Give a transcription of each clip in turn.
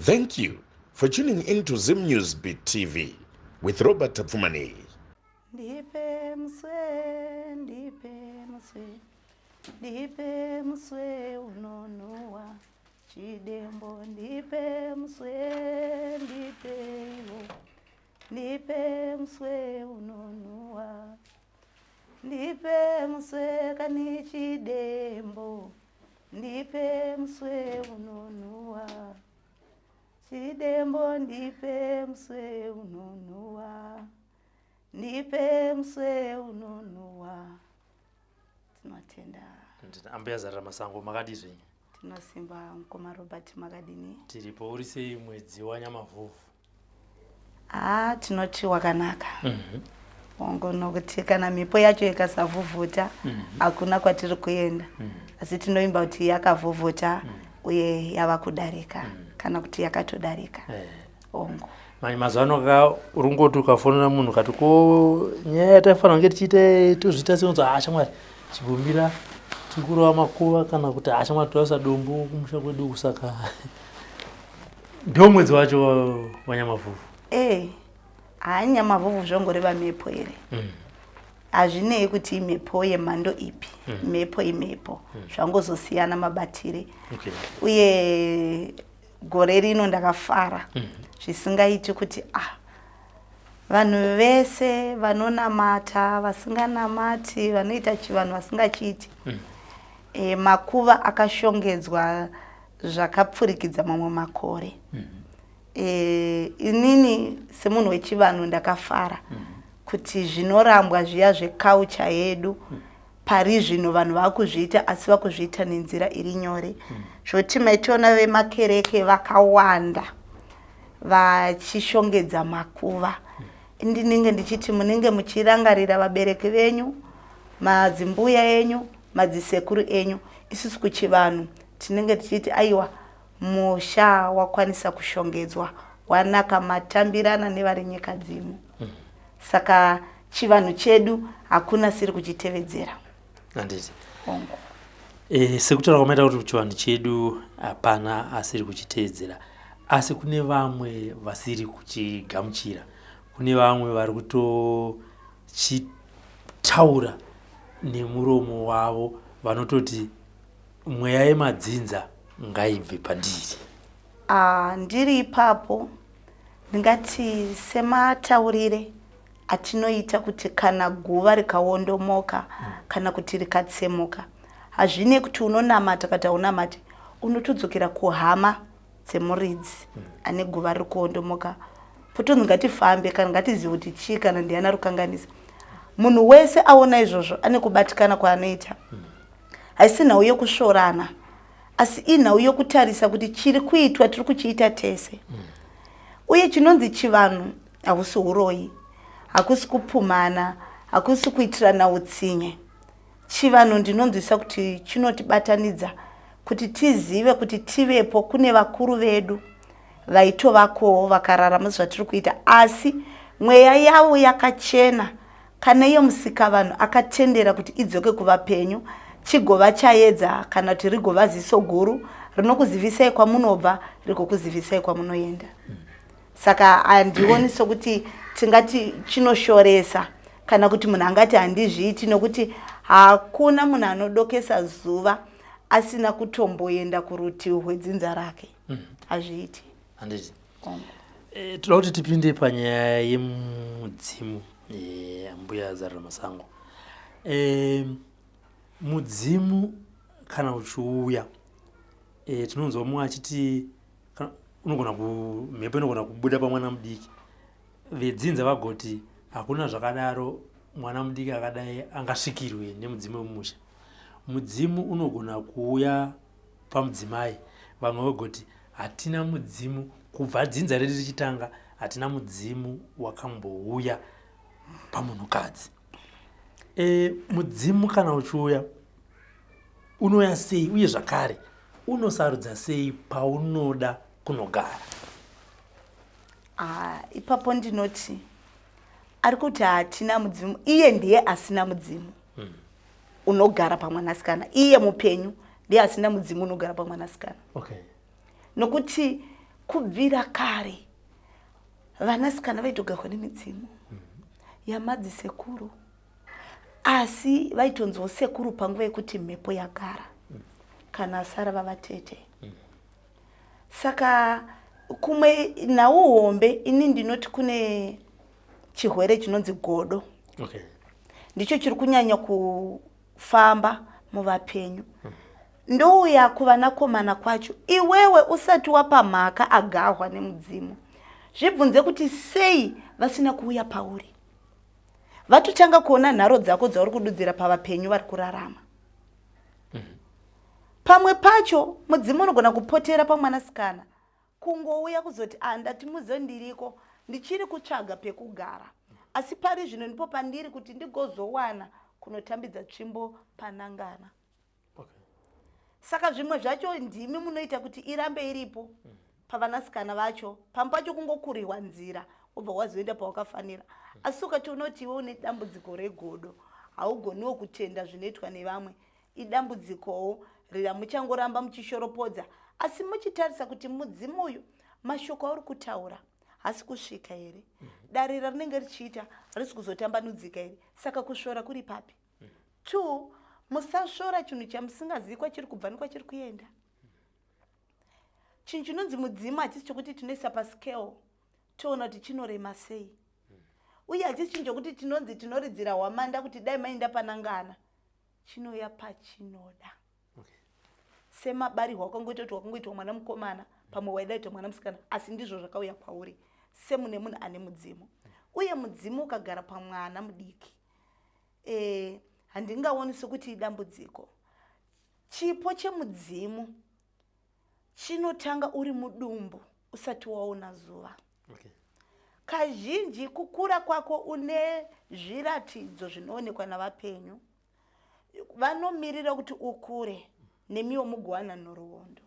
Thank you for tuning in to Zim News Beat TV with Robert Tapfumaneyi. Ndipe muswe, ndipe muswe, ndipe muswe unonhuwa chidembo, ndipe muswe, ndipewo, ndipe muswe unonhuwa, ndipe muswe kani chidembo, ndipe muswe unonhuwa chidembo, ndipe muswe unonhuwa, ndipe muswe unonhuwa. Tinotenda. Ambuya Zarira Masango, makadii zvenyu? Tinosimba, mukoma Robert, makadini? Tiripo. Uri sei mwedzi waNyamavhuvhu? Haa, tinoti wakanaka. Ongo, nokuti kana mhepo yacho ikasavhuvhuta, hakuna kwatiri kuenda. Asi tinoimba kuti yakavhuvhuta uye yava kudarika, kana kuti yakatodarika. Ongo. Manje mazuva ano ka uri kungoti ukafonera munhu kati, ko nyaya yataifanira kunge tichiita tozviita sei, unonzi, "Ah shamwari, chigumira tiri kurova makuva," kana kuti, "Ah shamwari, toisa dombo kumusha kwedu." Saka ndo mwedzi wacho waNyamavhuvhu. Ee, haa, Nyamavhuvhu zvongoreva mhepo here? Hazvinei kuti imhepo yemhando ipi, mhepo imhepo, zvangozosiyana mabatire. Uye gore rino ndakafara zvisingaiti kuti ah, vanhu vese vanonamata, vasinganamati, vanoita chivanhu, vasingachiiti, makuva akashongedzwa zvakapfurikidza mamwe makore. Inini semunhu wechivanhu ndakafara kuti zvinorambwa zviya zvekaucha yedu pari zvino vanhu vakuzviita, asi vakuzviita nenzira iri nyore, zvoti maitiona vemakereke vakawanda vachishongedza makuva. Ndinenge ndichiti munenge muchirangarira vabereki venyu, madzimbuya enyu, madzisekuru enyu. Isusu kuchivanhu tinenge tichiti aiwa, musha wakwanisa kushongedzwa, wanaka, matambirana nevari nyika dzimu. Saka chivanhu chedu hakuna siri kuchitevedzera. Handiti? Ongo. Sekutaura kwamaita kuti chivanhu chedu hapana asiri kuchiteedzera, asi kune vamwe vasiri kuchigamuchira, kune vamwe vari kutochitaura nemuromo wavo, vanototi mweya yemadzinza ngaibve pandiri. Ah, ndiri ipapo ndingati semataurire atinoita kuti kana guva rikaondomoka kana kuti rikatsemuka, hazvinei kuti unonamata kana haunamati, unotodzokera kuhama dzemuridzi ane guva riri kuondomoka, potonzi ngatifambe kana ngatizive kuti chii kana ndiani ari kukanganisa. Munhu wese aona izvozvo ane kubatikana kwaanoita. Haisi nhau yekusvorana, asi inhau yokutarisa kuti chiri kuitwa tiri kuchiita tese. Uye chinonzi chivanhu hausi uroyi, hakusi kupumhana, hakusi kuitirana utsinye. Chivanhu ndinonzwisa kuti chinotibatanidza kuti tizive kuti tivepo kune vakuru vedu vaitovakowo vakararama zvatiri kuita, asi mweya yavo yakachena. Kana iyo Musikavanhu akatendera kuti idzoke kuvapenyu, chigova chaedza, kana kuti rigova ziso guru rinokuzivisai kwamunobva, rigokuzivisai kwamunoenda. Saka handioni sokuti tingati chinoshoresa kana kuti munhu angati handizviiti, nokuti hakuna munhu anodokesa zuva asina kutomboenda kurutivi rwedzinza rake. Hazviiti. Handiti? Toda kuti tipinde panyaya yemudzimu, ambuya Zarira Masango. Mudzimu kana uchiuya, tinonzwa mumwe achiti unogona mhepo inogona kubuda pamwana mudiki, vedzinza vagoti hakuna zvakadaro, mwana mudiki akadai angasvikirwe nemudzimu wemumusha. Mudzimu unogona kuuya pamudzimai, vamwe vagoti hatina mudzimu, kubva dzinza redu richitanga hatina mudzimu wakambouya pamunhukadzi. Mudzimu kana uchiuya unouya sei, uye zvakare unosarudza sei paunoda kunogara? Ah, ipapo ndinoti ari kuti hatina mudzimu, iye ndiye asina mudzimu unogara pamwanasikana. Iye mupenyu ndiye asina mudzimu unogara pamwanasikana. Nokuti Kubvira kare vanasikana vaitogarwa nemidzimu yamadzisekuru, asi vaitonzwa sekuru panguva yekuti mhepo yagara, kana asara vavatete. Saka kumwe nhau hombe, ini ndinoti kune chirwere chinonzi godo. Ndicho chiri kunyanya kufamba muvapenyu. Ndouya kuvanakomana kwacho, iwewe usati wapa mhaka agahwa nemudzimu, zvibvunze kuti sei vasina kuuya pauri, vatotanga kuona nharo dzako dzauri kududzira pavapenyu vari kurarama. Pamwe pacho mudzimu unogona kupotera pamwanasikana kungouya kuzoti, "Ah, ndati muze ndiriko, ndichiri kutsvaga pekugara, asi pari zvino ndipo pandiri kuti ndigozowana kunotambidza tsvimbo panangana." Saka zvimwe zvacho ndimi munoita kuti irambe iripo pavanasikana vacho. Pamwe pacho kungokurirwa nzira, wobva wazoenda pawakafanira. Asi ukati unoti iwe une dambudziko regodo, haugoniwo kutenda zvinoitwa nevamwe. Idambudzikowo riramuchangoramba muchishoropodza, asi muchitarisa kuti mudzimu uyu, mashoko auri kutaura hasi kusvika here? Dare rarinenge richiita harisi kuzotambanudzika here? Saka kusvora kuri papi? Two, musasvora chinhu chamusingazivi kwachiri kubva nekwachiri kuenda. Chinhu chinonzi mudzimu hachisi chokuti tinoisa pascale toona kuti chinorema sei, uye hachisi chinhu chokuti tinonzi tinoridzira hwamanda kuti dai maenda panangana. Chinouya pachinoda. Semabarirwa wakangoita kuti wakangoitwa mwana mukomana, pamwe waida kuita mwana musikana, asi ndizvo zvakauya kwauri semune munhu ane mudzimu. Uye mudzimu ukagara pamwana mudiki, handingaoni sekuti idambudziko. Chipo chemudzimu chinotanga uri mudumbu, usati waona zuva. Kazhinji kukura kwako une zviratidzo zvinoonekwa navapenyu vanomirira kuti ukure nemiwo mugowana nhoroondo.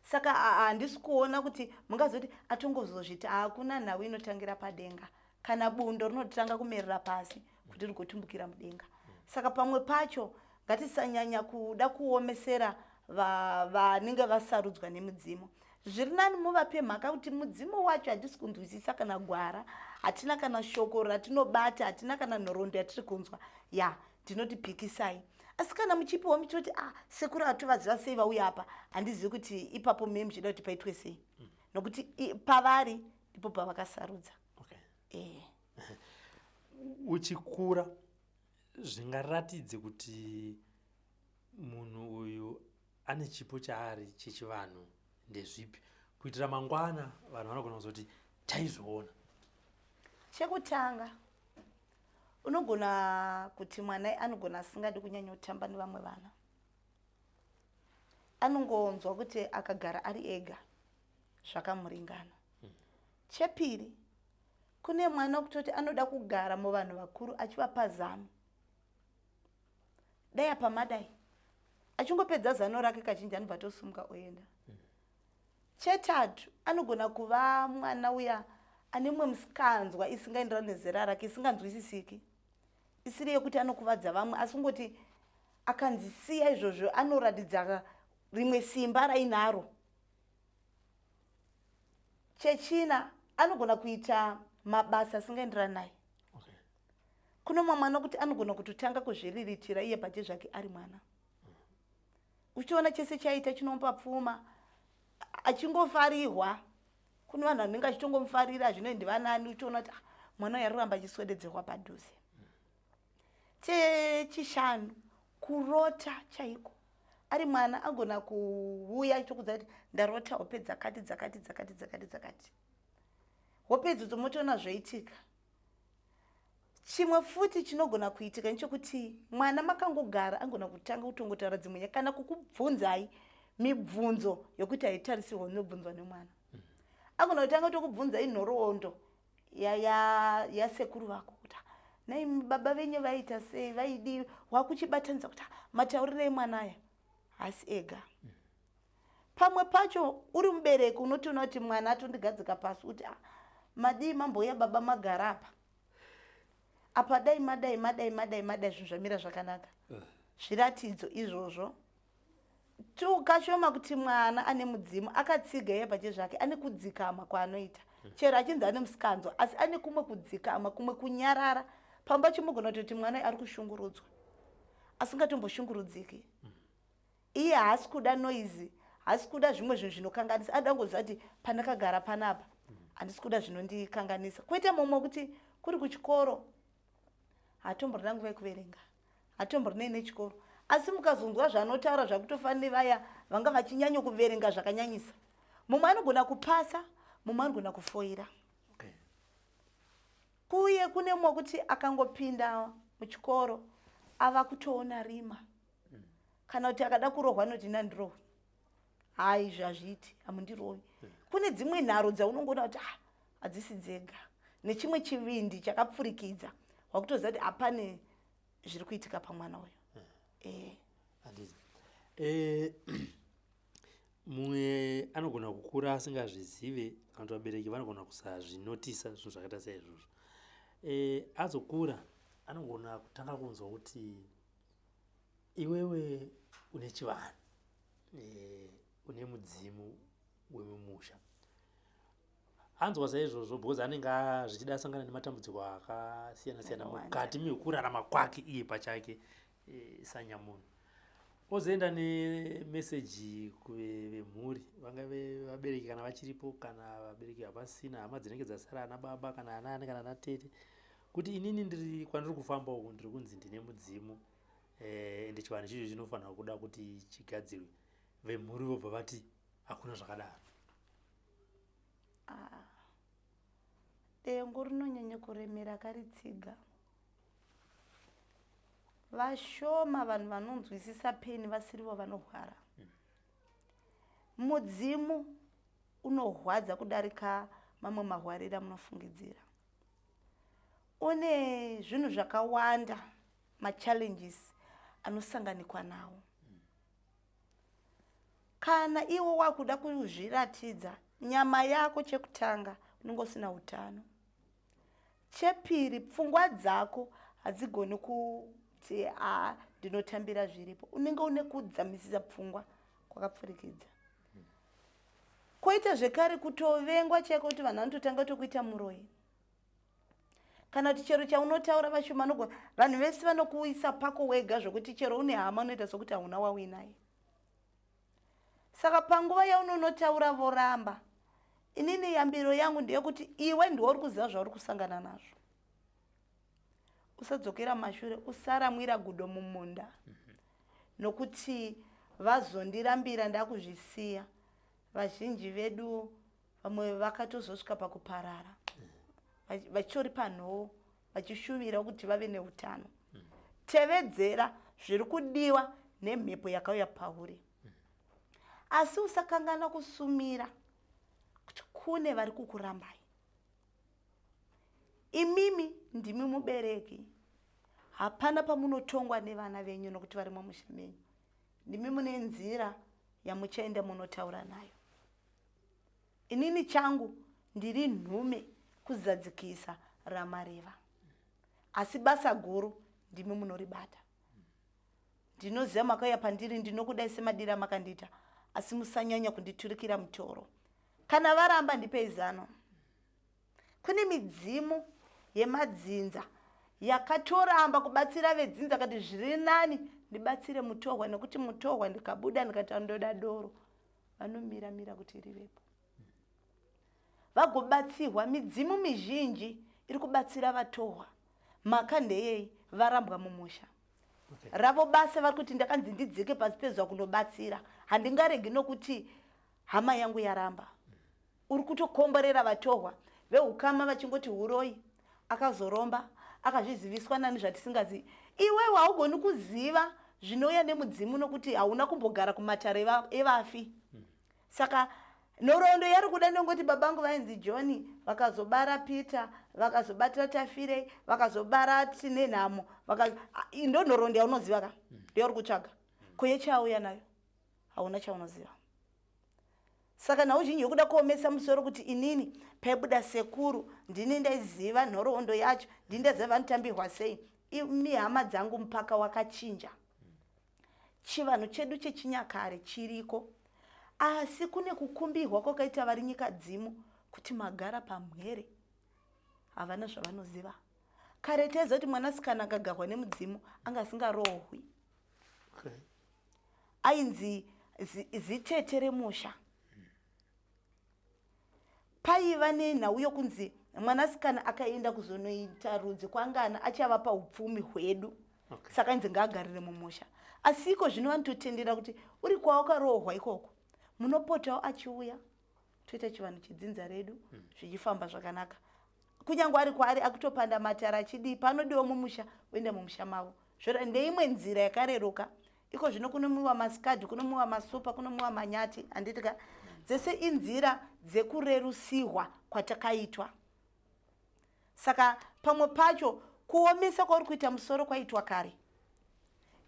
Saka handisi kuona kuti mungazoti atongozozviti. Hakuna nhau inotangira padenga, kana bundo rinotanga kumerera pasi kuti rigotumbukira mudenga. Saka pamwe pacho ngatisanyanya kuda kuomesera vanenge vasarudzwa nemudzimu. Zviri nani muvape mhaka kuti mudzimu wacho hatisi kunzwisisa kana gwara, hatina kana shoko ratinobata, hatina kana nhoroondo yatiri kunzwa. Ya, ndinoti pikisai, asi kana muchipiwa muchitoti, "Ah, sekuru atovaziva sei vauya apa?" Handizivi kuti ipapo mee muchida kuti paitwe sei, nokuti pavari ndipo pavakasarudza. Uchikura, zvingaratidze kuti munhu uyu ane chipo chaari chechivanhu ndezvipi, kuitira mangwana vanhu vanogona kuzoti taizviona? Chekutanga, unogona kuti mwana anogona asingadi kunyanya kutamba nevamwe vana, anongonzwa kuti akagara ari ega zvakamuringana. Chepiri, kune mwana kutoti anoda kugara muvanhu vakuru achivapa zano, dai apa madai, achingopedza zano rake kazhinji anobva atosumuka oenda. Chetatu, anogona kuva mwana uya ane mumwe musikanzwa isingaenderani nezera rake, isinganzwisisiki, isiri yekuti anokuvadza vamwe, asi kungoti akanzi siya izvozvo anoratidza rimwe simba rainaro. Chechina, anogona kuita mabasa asingaenderani naye. Kuno mumwe mwana kuti anogona kutotanga kuzviriritira iye pache zvake ari mwana, uchiona chese chaita chinomupa pfuma, achingofarirwa. Kune vanhu vanenge achitongomufarira, zvinoendi vanani, uchiona kuti, ah, mwana uyu ari kuramba achiswededzerwa padhuze. Chechishanu, kurota chaiko. Ari mwana agona kuuya achitokudza kuti ndarota hope dzakati dzakati dzakati dzakati dzakati, hope idzodzo motoona zvoitika. Chimwe futi chinogona kuitika nechekuti mwana makangogara angona kutanga kutongotaura dzimwe nyaya kana kukubvunzai mibvunzo yokuti haitarisirwa inobvunzwa nemwana. Agona kutanga kutokubvunzai nhoroondo yasekuru vako kuti, "Ah, nai baba venyu vaita sei, vaidii?" Wakuchibatanidza kuti, "Ah, matauriro emwana aya haasi ega." Pamwe pacho uri mubereki unotoona kuti mwana atondigadzika pasi kuti, "Ah, madii mambouya baba magara apa apa, dai madai madai madai madai, zvinhu zvamira zvakanaka." Zviratidzo izvozvo. Kashoma kuti mwana ane mudzimu akatsiga iye pache zvake, ane kudzikama kwaanoita. Chero achinzi ane musikanzwa, asi ane kumwe kudzikama, kumwe kunyarara. Pamba chimugona kutoti mwana ari kushungurudzwa, asingatomboshungurudziki. Iye haasi kuda noise, haasi kuda zvimwe zvinhu zvinokanganisa. Anoda kungoziva kuti pandakagara panapa handisi kuda zvinondikanganisa. Kwete mumwe kuti kuri kuchikoro hatomborina nguva yekuverenga, hatomborinei nechikoro, asi mukazonzwa zvaanotaura zvakutofanira vaya vanga vachinyanya kuverenga zvakanyanyisa. Mumwe anogona kupasa, mumwe anogona kufoira. Kuye kune mumwe kuti akangopinda muchikoro ava kutoona rima, kana kuti akada kurohwa anoti nandirohwi, hai, izvi hazviiti, hamundirovi. Kune dzimwe nharo dzaunongoona kuti ah, hadzisi dzega, nechimwe chivindi chakapfurikidza, wakutoziva kuti hapane zviri kuitika pamwana uyu. Handiti mumwe anogona kukura asingazvizive, kana kuti vabereki vanogona kusazvinotisa zvinhu zvakaita saizvozvo. Azokura anogona kutanga kunzwa kuti iwewe une chivanhu, une mudzimu wemumusha. Anzwa saizvozvo because anenge zvichida asangana nematambudziko akasiyana siyana mukati mekurarama kwake iye pachake, sanyamunhu. Ozoenda nemeseji kuvemhuri, vangave vabereki kana vachiripo, kana vabereki havasina, hama dzinenge dzasara, ana baba kana anaani kana ana tete, kuti inini ndiri kwandiri kufamba uku, ndiri kunzi ndine mudzimu, ende chivanhu ichocho chinofanira kuda kuti chigadzirwe. Vemhuri vobva vati hakuna zvakadaro. Ah, dengu rinonyanya kuremera karitsiga. Vashoma vanhu vanonzwisisa pain vasirivo vanorwara. Mudzimu unorwadza kudarika mamwe mahwariro amunofungidzira. Une zvinhu zvakawanda, machallenges anosanganikwa nawo. Kana iwo wakuda kuzviratidza nyama yako, chekutanga unenge usina utano, chepiri pfungwa dzako hadzigoni kuti a ndinotambira zviripo, unenge une kudzamisisa pfungwa kwakapfurikidza. Kwoita zvekare kutovengwa chaiko, kuti vanhu vanototanga tokuita muroyi, kana kuti chero chaunotaura vashoma vanogona, vanhu vese vanokuisa pako wega, zvokuti chero une hama unoita sokuti hauna wauinaye. Saka panguva yaunonotaura voramba. Inini yambiro yangu ndeyekuti iwe ndiwe uri kuziva zvauri kusangana nazvo, usadzokera mashure, usaramwira gudo mumunda nokuti vazondirambira ndakuzvisiya. Vazhinji vedu vamwe vakatozosvika pakuparara vachitori panhoo, vachishuvira kuti vave neutano. Tevedzera zviri kudiwa nemhepo yakauya pauri, asi usakangana kusumira kuti kune vari kukurambai. Imimi ndimi mubereki, hapana pamunotongwa nevana venyu nokuti vari mumusha menyu. Ndimi mune nzira yamuchaenda munotaura nayo. Inini changu ndiri nhume kuzadzikisa ramareva, asi basa guru ndimi munoribata. Ndinoziva makauya pandiri, ndinokudai semadiri amakandiita, asi musanyanya kunditurikira mutoro. Kana varamba, ndipei zano. Kune midzimu yemadzinza yakatoramba kubatsira vedzinza, kati zviri nani ndibatsire mutohwa, nekuti mutohwa ndikabuda ndikati ndoda doro, vanomira mira kuti rivepo vagobatsirwa. Midzimu mizhinji iri kubatsira vatohwa. Mhaka ndeyei? Varambwa mumusha. Ravo basa vari kuti ndakanzi ndidzike pasi pezuva kunobatsira, handingaregi nokuti hama yangu yaramba. Uri kutokomborera vatohwa, veukama vachingoti uroi, akazoromba, akazviziviswa nani zvatisingazivi. Iwewe haugoni kuziva zvinouya nemudzimu nokuti hauna kumbogara kumatare evafi. Saka nhoroondo yari kuda ndongoti babangu vainzi John, vakazobara Peter, vakazobatira Tafirei, vakazobara Tine Nhamo. Ndo nhoroondo yaunoziva ka, ndeyauri kutsvaga. Ko yechauya nayo hauna chaunoziva. Saka nhau zhinji yokuda kuomesa musoro kuti inini paibuda sekuru ndini ndaiziva nhoroondo yacho, ndini ndaiziva vanotambirwa sei. Imi hama dzangu, mupaka wakachinja. Chivanhu chedu chechinyakare chiriko asi kune kukumbirwa kwakaita vari nyika dzimu kuti magara pamhere havana zvavanoziva. Kare taiziva kuti mwanasikana akagarwa nemudzimu anga asingarohwi. Okay. Ainzi zitete remusha. Paiva nenhau yokunzi mwanasikana akaenda kuzonoita rudzi kwangana achavapa upfumi hwedu. Okay. Saka ainzi ngaagarire mumusha. Asi iko zvino vanototendera kuti uri kwawakarohwa ikoko munopotawo achiuya toita chivanhu chedzinza redu zvichifamba zvakanaka. Kunyange ari kwaari akutopanda matara achidii paanodiwa mumusha oenda mumusha mavo. Zvora ndeimwe nzira yakareruka. Iko zvino kunomwiwa masikadhi, kunomwiwa masupa, kunomwiwa manyati, handiti ka? Dzese inzira dzekurerusihwa kwatakaitwa. Saka pamwe pacho kuomesa kwauri kuita musoro kwaitwa kare.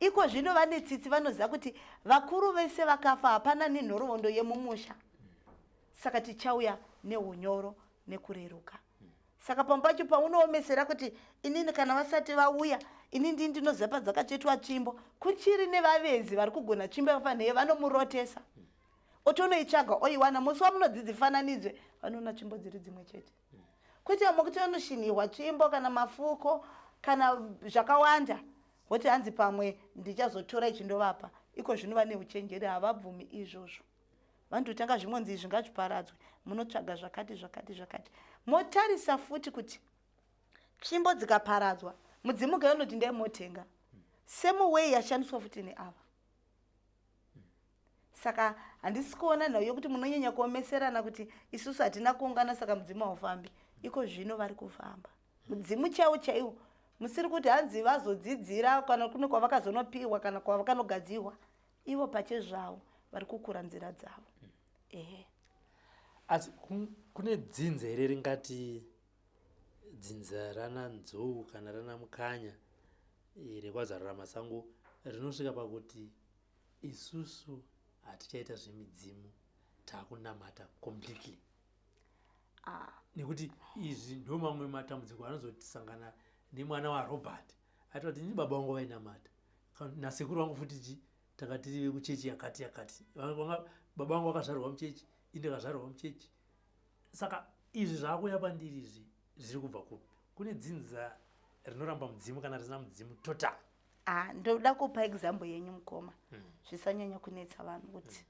Iko zvino vane tsitsi vanoziva kuti vakuru vese vakafa hapana nenhoroondo yemumusha. Saka tichauya nehunyoro nekureruka. Saka pamwe pacho paunoomesera kuti inini kana vasati vauya ini ndini ndinoziva padzakatsvetwa tsvimbo, kuchiri nevavezi vari kugona tsvimbo yakafanira vanomurotesa. Otonoitsvaga oiwana, musi wamunodzidzifananidzwe vanoona tsvimbo dziri dzimwe chete. Kwete vamwe kuti vanoshinhirwa tsvimbo kana mafuko kana zvakawanda voti hanzi pamwe ndichazotora ichi ndovapa. Iko zvino vane uchenjeri havabvumi izvozvo. Vanototanga zvimonzi izvi ngazviparadzwe, munotsvaga zvakati zvakati zvakati. Motarisa futi kuti tsvimbo dzikaparadzwa mudzimu ukayo unoti ndai motenga. Same way yashandiswa futi neava. Saka handisi kuona nhau yokuti munonyanya kuomeserana kuti isusu hatina kuungana saka mudzimu haufambi. Iko zvino vari kufamba. Mudzimu chaiwo chaiwo musiri kuti hanzi vazodzidzira kana kune kwavakazonopiwa kana kwavakanogadzirwa. Ivo pachezvavo vari kukura nzira dzavo. Ehe. Asi kune dzinza here ringati dzinza rana Nzou kana rana Mukanya rekwazarura masango rinosvika pakuti isusu hatichaita zvemidzimu takunamata completely? Nekuti izvi ndo mamwe matambudziko anozotisangana nemwana waRobert. Aita kuti ini baba vangu vainamata nasekuru vangu futi chi tanga tiri vekuchechi yakati yakati. Baba vangu vakazvarwa muchechi, ini ndakazvarwa muchechi. Saka izvi zvaakuuya pandiri izvi zviri kubva kupi? Kune dzinza rinoramba mudzimu kana risina mudzimu total. Ndoda kupa example yenyu mukoma. Zvisanyanya kunetsa vanhu kuti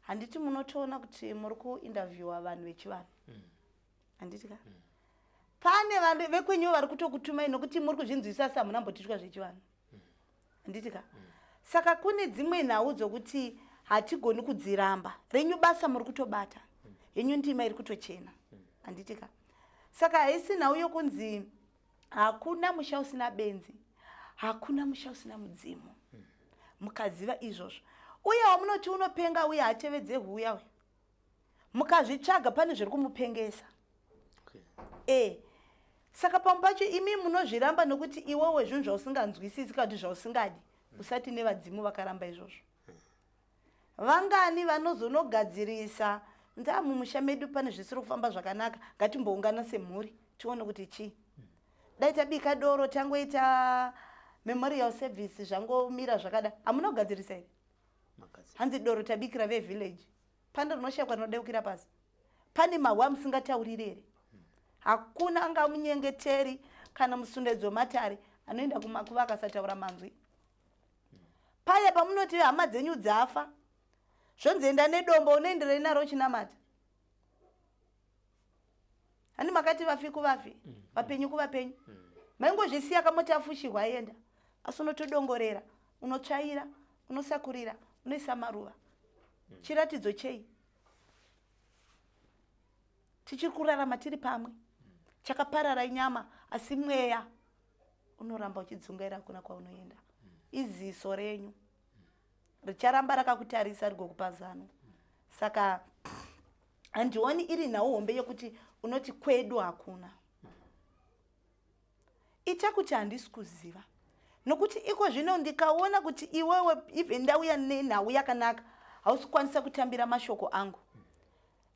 handiti munotoona kuti muri kuinterviewa vanhu vechivanhu. Handiti ka? Pane vanhu vekwenyu vari kutokutumai nokuti muri kuzvinzwisisa asi hamuna mbotitwa zvechivanhu. Handiti ka? Saka kune dzimwe nhau dzokuti hatigoni kudziramba. Renyu basa muri kutobata. Yenyu ndima iri kutochena. Handiti ka? Saka haisi nhau yokunzi hakuna musha usina benzi, hakuna musha usina mudzimu. Mukaziva izvozvo. Uye wamunoti unopenga uye hatevedze huya uya. Mukazvitsvaga pane zviri kumupengesa. Okay. Saka pamwe pacho imi munozviramba nokuti iwewe zvinhu zvausinganzwisisi kana kuti zvausingadi, usati nevadzimu vakaramba izvozvo. Vangani vanozonogadzirisa ndaa mumusha medu pane zvisiri kufamba zvakanaka, ngatimboungana semhuri tione kuti chii. Dai tabika doro tangoita memorial service zvangomira zvakada, hamuna kugadzirisa here? Hanzi doro tabikira vevillage, pane rinoshayikwa rinodeukira pasi, pane mahwe amusingatauriri here? Hakuna angamunyengeteri kana musundedzo wematare anoenda kumakuva akasataura manzwi. Paya pamunoti hama dzenyu dzafa, zvonzi enda nedombo, unoenderei naro uchinamata? Handi makati vafi kuvafi, vapenyu kuvapenyu. Maingozvisiya kamoti afushirwa aenda, asi unotodongorera, unotsvaira, unosakurira, unoisa maruva. Chiratidzo chei? Tichiri kurarama tiri pamwe. Chakaparara inyama, asi mweya unoramba uchidzungaira, hakuna kwaunoenda. Iziso renyu richaramba rakakutarisa rigokupa zano. Saka handioni iri nhau hombe yekuti unoti kwedu hakuna. Ita kuti handisi kuziva, nokuti iko zvino ndikaona kuti iwewe even ndauya nenhau yakanaka hausi kukwanisa kutambira mashoko angu,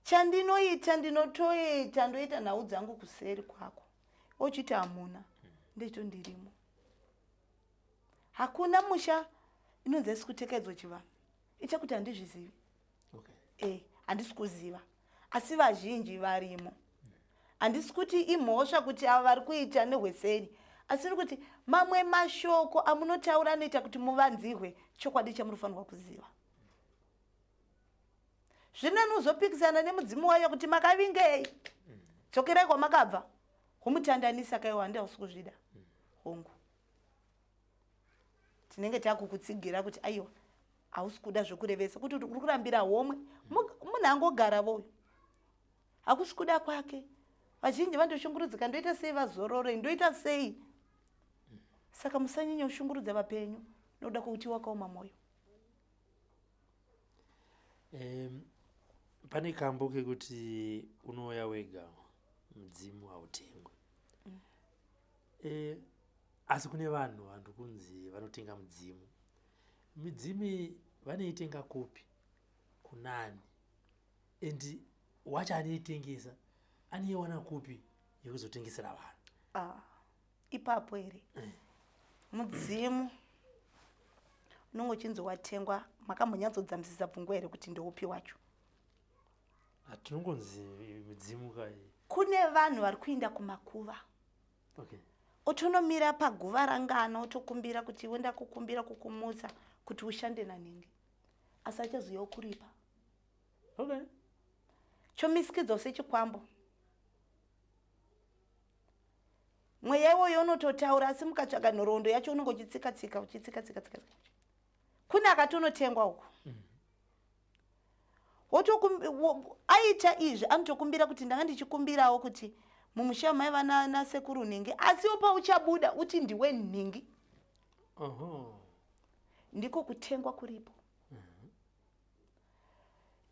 chandinoita ndinotoita ndoita nhau dzangu kuseri kwako, ochiti hamuna, ndeto ndirimo. Hakuna musha. Inonzi haisi kutekaidzwa chivanhu. Ichakuti handizvizivi. Okay. Handisi kuziva. Asi vazhinji varimo. Handisi kuti imhosva kuti ava vari kuita nehweseri. Asi ndiri kuti mamwe mashoko amunotaura anoita kuti muvanzirwe chokwadi chamunofanirwa kuziva. Zvino anozopikisana nemudzimu wayo kuti makavingei, dzokerai kwamakabva, homutandanisa kaiwa, handi hausi kuzvida. Hongu, tinenge takukutsigira kuti aiwa hausi kuda zvekurevesa, kuti uri kurambira homwe. Munhu angogara voyo, hakusi kuda kwake. Vazhinji vandoshungurudzika, ndoita sei vazorore, ndoita sei? Saka musanyanya kushungurudza vapenyu nokuda kwekuti wakaoma mwoyo. Pane kambo kekuti unouya wega, mudzimu hautengwe. Asi kune vanhu vanhu kunzi vanotenga mudzimu. Midzimu vanoitenga kupi, kunani, and wacho anoitengesa anoiwana kupi yekuzotengesera vanhu? Ah, ipapo here? Mudzimu unonge uchinzi watengwa, makambonyatsodzamisisa pfungwa here kuti ndeupi wacho? Hatinongonzi midzimu kai. Kune vanhu vari kuinda kumakuva, otonomira paguva rangana, otokumbira kuti iwe ndakukumbira kukumutsa kuti ushande nanhingi, asi achazoyawo kuripa. Chomisikidzwa sechikwambo. Mweya iwoyo unototaura, asi mukatsvaga nhoroondo yacho unonge uchitsika-tsika, uchitsika-tsika tsika. Kune akatonotengwa uku. Aita izvi, anotokumbira kuti ndanga ndichikumbirawo kuti mumusha maiva nasekuru nhingi, asiwo pauchabuda uti ndiwe nhingi. Ndiko kutengwa kuripo.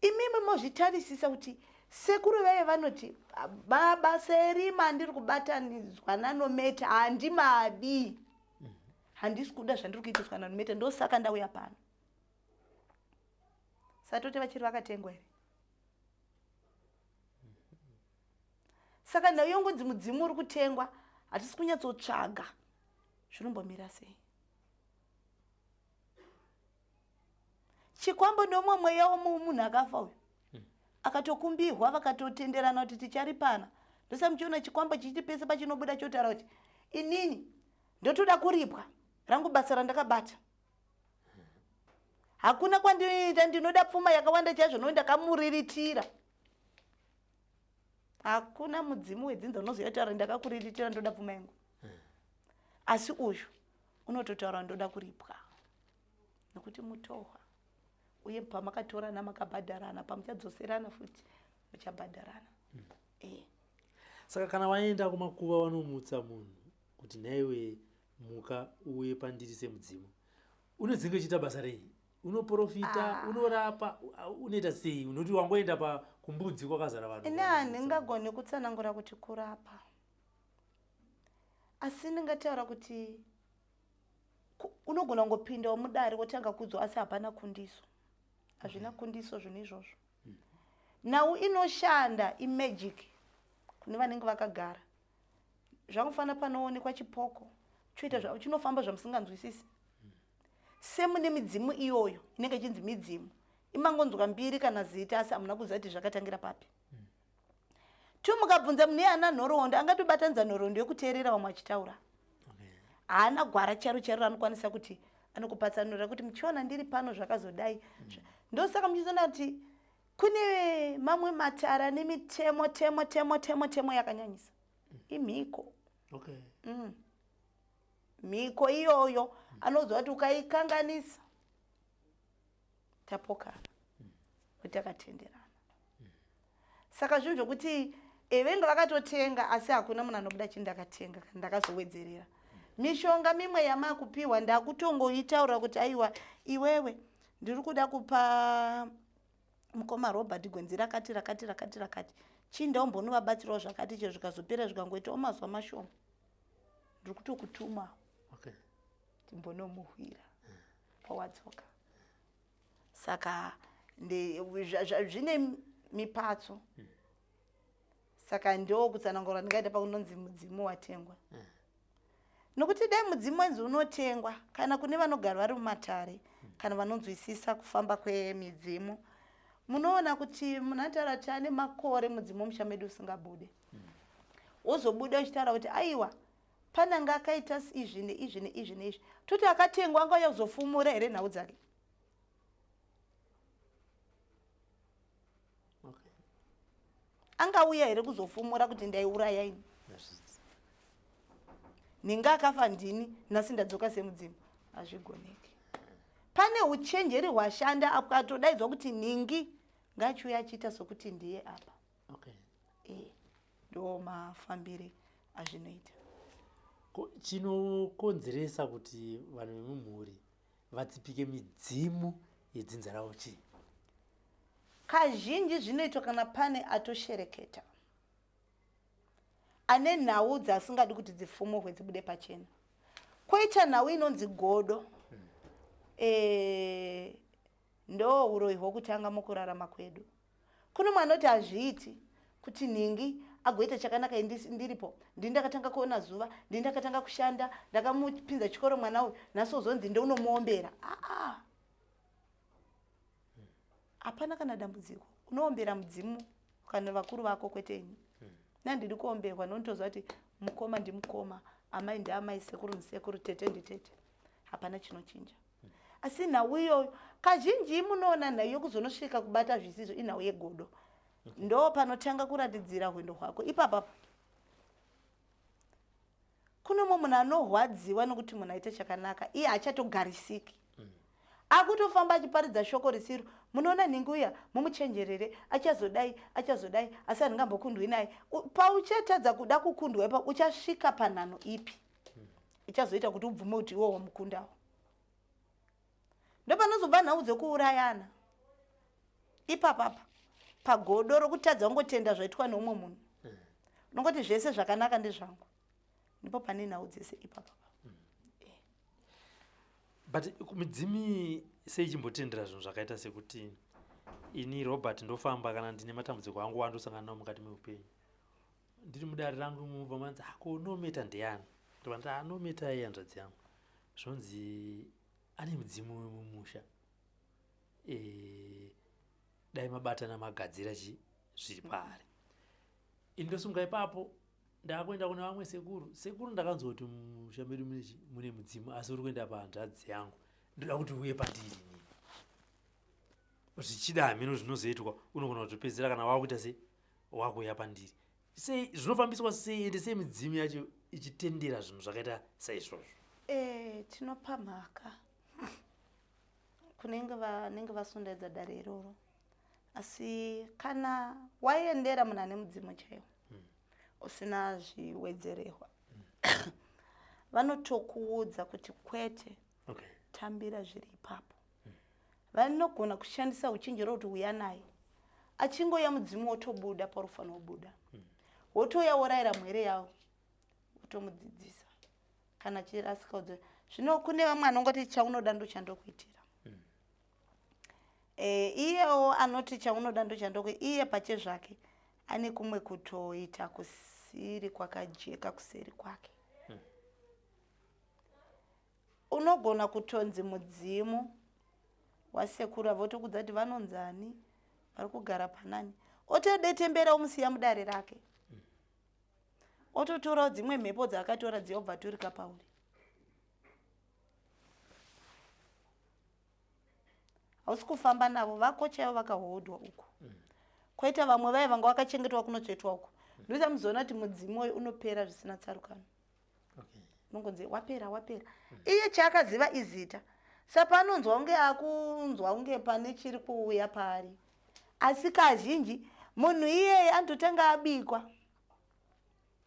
Imimi mozvitarisisa kuti sekuru vaive vanoti mabasa erima andiri kubatanidzwa naNometa handimadi, handisi kuda zvandiri kuitiswa naNometa, ndosaka ndauya pano. Satoti vachiri vakatengwa here? Saka nhau yongonzi mudzimu uri kutengwa, hatisi kunyatsotsvaga zvinombomira sei. Chikwambo ndomwe mweya womunhu akafa uyu, akatokumbirwa, vakatotenderana kuti ticharipana. Ndosa muchiona chikwambo chichiti pese pachinobuda chotaura kuti inini ndotoda kuripwa rangu basa randakabata, hakuna kwandinoita, ndinoda pfuma yakawanda chaizvo nokuti ndakamuriritira. Hakuna mudzimu wedzinza unozotaura ndakakuriritira, ndoda pfuma yangu. Asi uyu unototaura ndoda kuripwa nekuti mutohwa, uye pamakatorana makabhadharana, pamuchadzoserana futi muchabhadharana. Saka kana waenda kumakuva vanomutsa munhu kuti nhaiwe muka uye pandiri semudzimu, unodzinge uchiita basa rei? Unoprofita? Unorapa? Unoita sei? Unoti wangoenda pakumbudzi kwakazara vanhu. Ini handingagoni kutsanangura kuti kurapa, asi ndingataura kuti unogona kungopindawo mudare wotanga kudzwa, asi hapana kundiso, hazvina kundiso zvinhu izvozvo. Nhau inoshanda imagic kune vanenge vakagara. Zvakufanira panoonekwa chipoko choita chinofamba zvamusinganzwisisi, semune midzimu iyoyo inenge ichinzi midzimu, imangonzwa mbiri kana zita, asi hamuna kuziva kuti zvakatangira papi. Tu mukabvunza mune ana nhoroondo, angatobatanidza nhoroondo yekuteerera vamwe achitaura. Haana gwara charo charo anokwanisa kuti anokupatsanurira kuti muchiona ndiri pano zvakazodai. Ndosaka muchizoona kuti kune mamwe matara nemitemo temo temo temo temo yakanyanyisa, imhiko. Mhiko iyoyo anoziva kuti ukaikanganisa tapokana, kuti takatenderana. Saka zvinhu zvokuti venge vakatotenga, asi hakuna munhu anobuda chii ndakatenga kana ndakazowedzerera mishonga mimwe yamakupiwa. Ndakutongoitaura kuti aiwa, iwewe ndiri kuda kupa mukoma Robert gwenzi rakati rakati rakati rakati, chii ndaumbonovabatsirawo zvakati, chero zvikazopera zvikangoitawo mazuva mashoma, ndiri kutokutuma timbonomuhwira pawadzoka. Saka zvine mipatso. Saka ndo kutsanangura ndingaita pakunonzi mudzimu watengwa, nokuti dai mudzimu wenzi unotengwa kana kune vanogara vari mumatare. Kana vanonzwisisa kufamba kwemidzimu, munoona kuti munhu anotaura kuti ane makore mudzimu musha medu usingabude. Wozobuda uchitaura kuti aiwa, pananga akaita izvi neizvi neizvi neizvi, toti akatengwa, angauya kuzofumura here nhau dzake? Angauya here kuzofumura kuti ndaiuraya ini? Nhinga akafa ndini, nhasi ndadzoka semudzimu. Hazvigoneki. Pane uchenjeri hwashanda apo atodaidzwa kuti nhingi ngachiuya achiita sokuti ndiye apa. E, ndo mafambire azvinoita. Chinokonzeresa kuti vanhu vemumhuri vatsipike midzimu yedzinza ravo chii? Kazhinji zvinoitwa kana pane atoshereketa ane nhau dzaasingadi kuti dzifumurwe, dzibude pachena. Kwoita nhau inonzi godo. Ndo uroyi hwokutanga mukurarama kwedu. Kuno mwana anoti hazviiti kuti nhingi agoita chakanaka ndiripo. Ndini ndakatanga kuona zuva, ndini ndakatanga kushanda, ndakamupinza chikoro mwana uyu, nhasi ozonzi ndounomuombera. Aa, hapana kana dambudziko. Unoombera mudzimu kana vakuru vako, kwete ini. Nandidi kuomberwa, nonitoziva kuti mukoma ndimukoma, amai ndiamai, sekuru ndisekuru, tete nditete. Hapana chinochinja. Asi nhau iyoyo kazhinji munoona nhau yokuzonosvika kubata zvisizvo inhau yegodo. Ndo panotanga kuratidzira hwendo hwako ipapapa. Kune mumwe munhu anorwadziwa nokuti munhu aita chakanaka, iye haachatogarisiki, akutofamba achiparidza shoko risiro. Munoona nhingi uya, mumuchenjerere, achazodai, achazodai, asi handingambokundwi naye. Pauchatadza kuda kukundwa ipa, uchasvika panhano ipi ichazoita kuti ubvume kuti iwo wamukundawo? Ndopanozobva nhau dzekuurayana ipapapa, pagodo rokutadza kungotenda zvaitwa neumwe munhu. Unongoti zvese zvakanaka ndezvangu. Ndipo pane nhau dzese ipapapa. But midzimi sei ichimbotendera zvinhu zvakaita sekuti ini Robert ndofamba, kana ndine matambudziko angu wandosangana nawo mukati meupenyu, ndiri mudare rangu, mubva manzi ako nometa ndeyani? Ndobva ndati anometa iye hanzvadzi yangu. Zvonzi ane mudzimu wemumusha. Dai mabatana magadzira chi zviri paari. Ini ndosunga ipapo, ndakuenda kune vamwe sekuru. Sekuru, ndakanzwa kuti mumusha medu mune mudzimu, asi uri kuenda pahanzvadzi yangu, ndoda kuti uye pandiri inini. Zvichida hameno zvinozoitwa, unogona kutopedzera kana wakuita sei, wakuuya pandiri. Sei zvinofambiswa sei, ende sei midzimu yacho ichitendera zvinhu zvakaita saizvozvo? Tinopa mhaka kunenge vanenge vasundaidza dare iroro. Asi kana waendera munhu ane mudzimu chaiwo, usina zviwedzerehwa, vanotokuudza kuti kwete, tambira zviri ipapo. Vanogona kushandisa uchenjeri kuti uya naye, achingoya mudzimu wotobuda parufanira kubuda, wotouya worayira mhwere yawo, wotomudzidzisa kana chirasika udzo. Zvino kune vamwe anongoti chaunoda ndochandokuitira. Iyewo anoti chaunoda ndochandoku, iye pache zvake ane kumwe kutoita kusiri kwakajeka kuseri kwake. Unogona kutonzi mudzimu wasekuru votokudza kuti vanonzani, vari kugara panani, otodetembera, omusiya mudare rake, ototorawo dzimwe mhepo dzaakatora dziya, obva turika pauri. Hausi kufamba navo vako chaivo vakahodwa uku, kwoita vamwe vaya vanga vakachengetwa kunotsvetwa uku. Ndoita muzoona kuti mudzimu uyu unopera zvisina tsarukano. Unongonzi wapera, wapera. Iye chaakaziva izita, saka anonzwa kunge akunzwa kunge pane chiri kuuya paari. Asi kazhinji munhu iyeye anototanga abikwa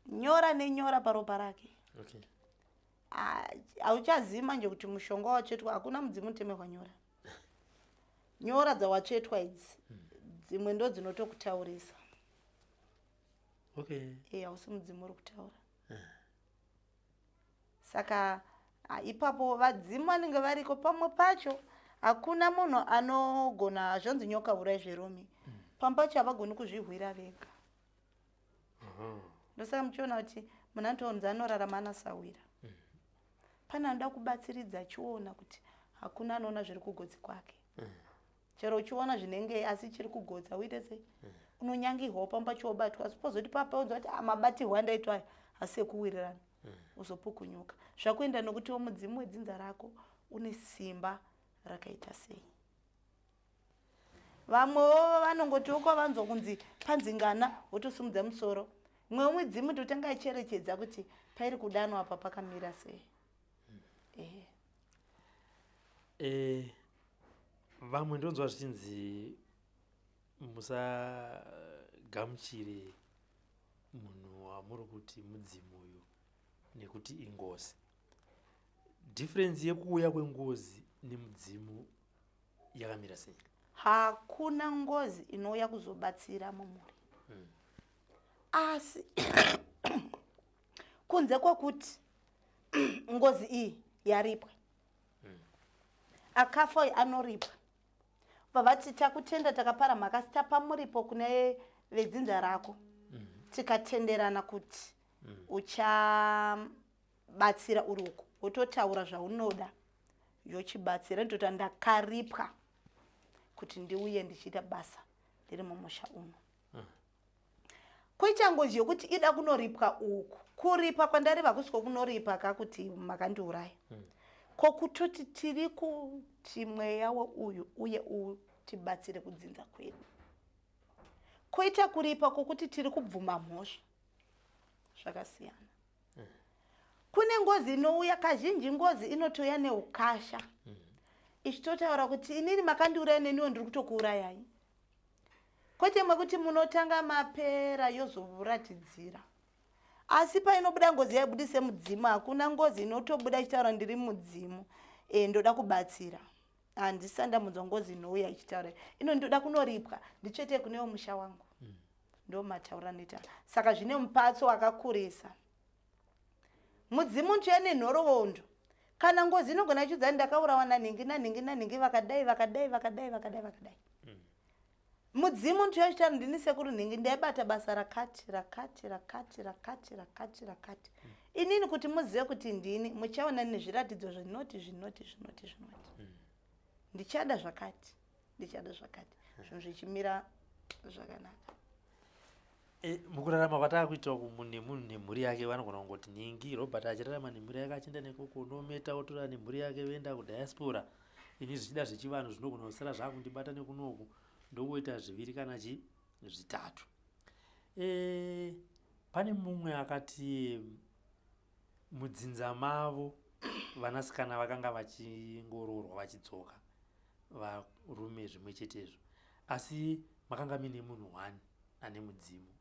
nyora nenyora paropa rake. Hauchazivi manje kuti mushonga watsvetwa. Hakuna mudzimu unotemerwa nyora. Nyora dzawatsvetwa idzi, dzimwe ndo dzinotokutaurisa. E, hausi mudzimu uri kutaura. Saka ipapo vadzimu vanenge variko. Pamwe pacho hakuna munhu anogona, zvonzi nyoka hurai zverumi. Pamwe pacho havagoni kuzvihwira vega. Ndosaka muchiona kuti munhu anotonzi anorarama anasawira. Pane anoda kubatsiridza achiona kuti Hakuna anoona zviri kugotsi kwake. Chero uchiona zvinenge asi chiri kugotsa uite sei? Unonyangirwawo pamba chiobatwa asi pozoti papa unzwa kuti ah, mabatirwo andaitwa aya asi ekuwirirana. Uzopukunyuka. Zvakuenda nokutiwo mudzimu wedzinza rako une simba rakaita sei. Vamwewo vanongotiwo kwavanzwa kunzi panzi ngana votosimudza musoro. Mwewo mudzimu totanga acherechedza kuti pairi kudanwa apa pakamira sei. Ehe. Vamwe ndonzwa zvichinzi musagamuchire munhu wamuri kuti mudzimu uyu nekuti ingozi. Difference yekuuya kwengozi nemudzimu yakamira sei? Hakuna ngozi inouya kuzobatsira mumhuri. Asi kunze kwekuti ngozi iyi yaripwa. Akafa uyu anoripwa. Vavati takutenda takapara mhaka asi tapa muripo kune vedzinza rako. Tikatenderana kuti uchabatsira uri uko wototaura zvaunoda yochibatsira ndototi ndakaripwa kuti ndiuye ndichiita basa ndiri mumusha uno. Kuita ngozi yokuti ida kunoripwa uku. Kuripa kwandareva hakusi kunoripa ka kuti makandiuraya. Ko kutoti tiri kuti mweya weuyu uye utibatsire kudzinza kwedu. Koita kuripa kwokuti tiri kubvuma mhosva. Zvakasiyana. Kune ngozi inouya, kazhinji ngozi inotouya neukasha. Ichitotaura kuti inini makandiuraya neniwo ndiri kutokuurayai. Kwete mwekuti munotanga mapera yozoratidzira. Asi painobuda ngozi yaibudise mudzimu, hakuna ngozi inotobuda ichitaura ndiri mudzimu. Ndoda kubatsira. Handisati ndamunzwa ngozi inouya ichitaura. Ino ndoda kunoripwa, nditsvete kunewo musha wangu. Ndo mataura anoita. Saka zvine mupatso wakakurisa. Mudzimu ndiye nenhoroondo. Kana ngozi inogona ichiudza ndakaurawa nanhingi nanhingi nanhingi vakadai vakadai vakadai vakadai vakadai. Mudzimu ndiye achitaura ndini sekuru nhingi ndaibata basa rakati rakati rakati rakati rakati rakati. Inini kuti muzive kuti ndini muchaona nezviratidzo zvinoti zvinoti zvinoti zvinoti. Ndichada zvakati ndichada zvakati zvinhu zvichimira zvakanaka. Mukurarama kwataakuita uku munhu nemunhu nemhuri yake vanogona kungoti nhingi Robert achirarama nemhuri yake achienda nekoko unometa otora nemhuri yake voenda kudiaspora. Ini zvichida zvechivanhu zvinogona kusara zvakundibata nekunoku ndokuita zviviri kana zvitatu. Pane mumwe akati mudzinza mavo vanasikana vakanga vachingoroorwa vachidzoka varume zvimwe chetezvo, asi makanga mine munhu one ane mudzimu.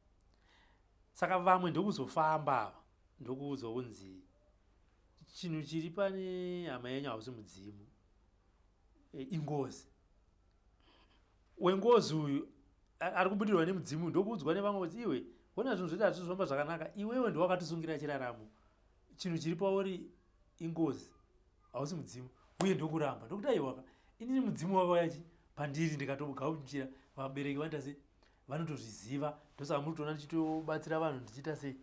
Saka vamwe ndokuzofamba ava ndokuudzwa kunzi chinhu chiri pane hama yenyu hausi mudzimu, ingozi. Wengozi uyu ari kubudirwa nemudzimu ndokuudzwa nevamwe kuti iwe ona zvinhu zvedu hazvisi kufamba zvakanaka, iwewe ndowakatisungira chiraramo, chinhu chiri pauri ingozi, hausi mudzimu. Uye ndokuramba ndokuti aiwaka inini mudzimu wakauya chi pandiri ndikatogamuchira vabereki vanoita sei vanotozviziva, ndosaka muri kutoona ndichitobatsira vanhu ndichiita sei.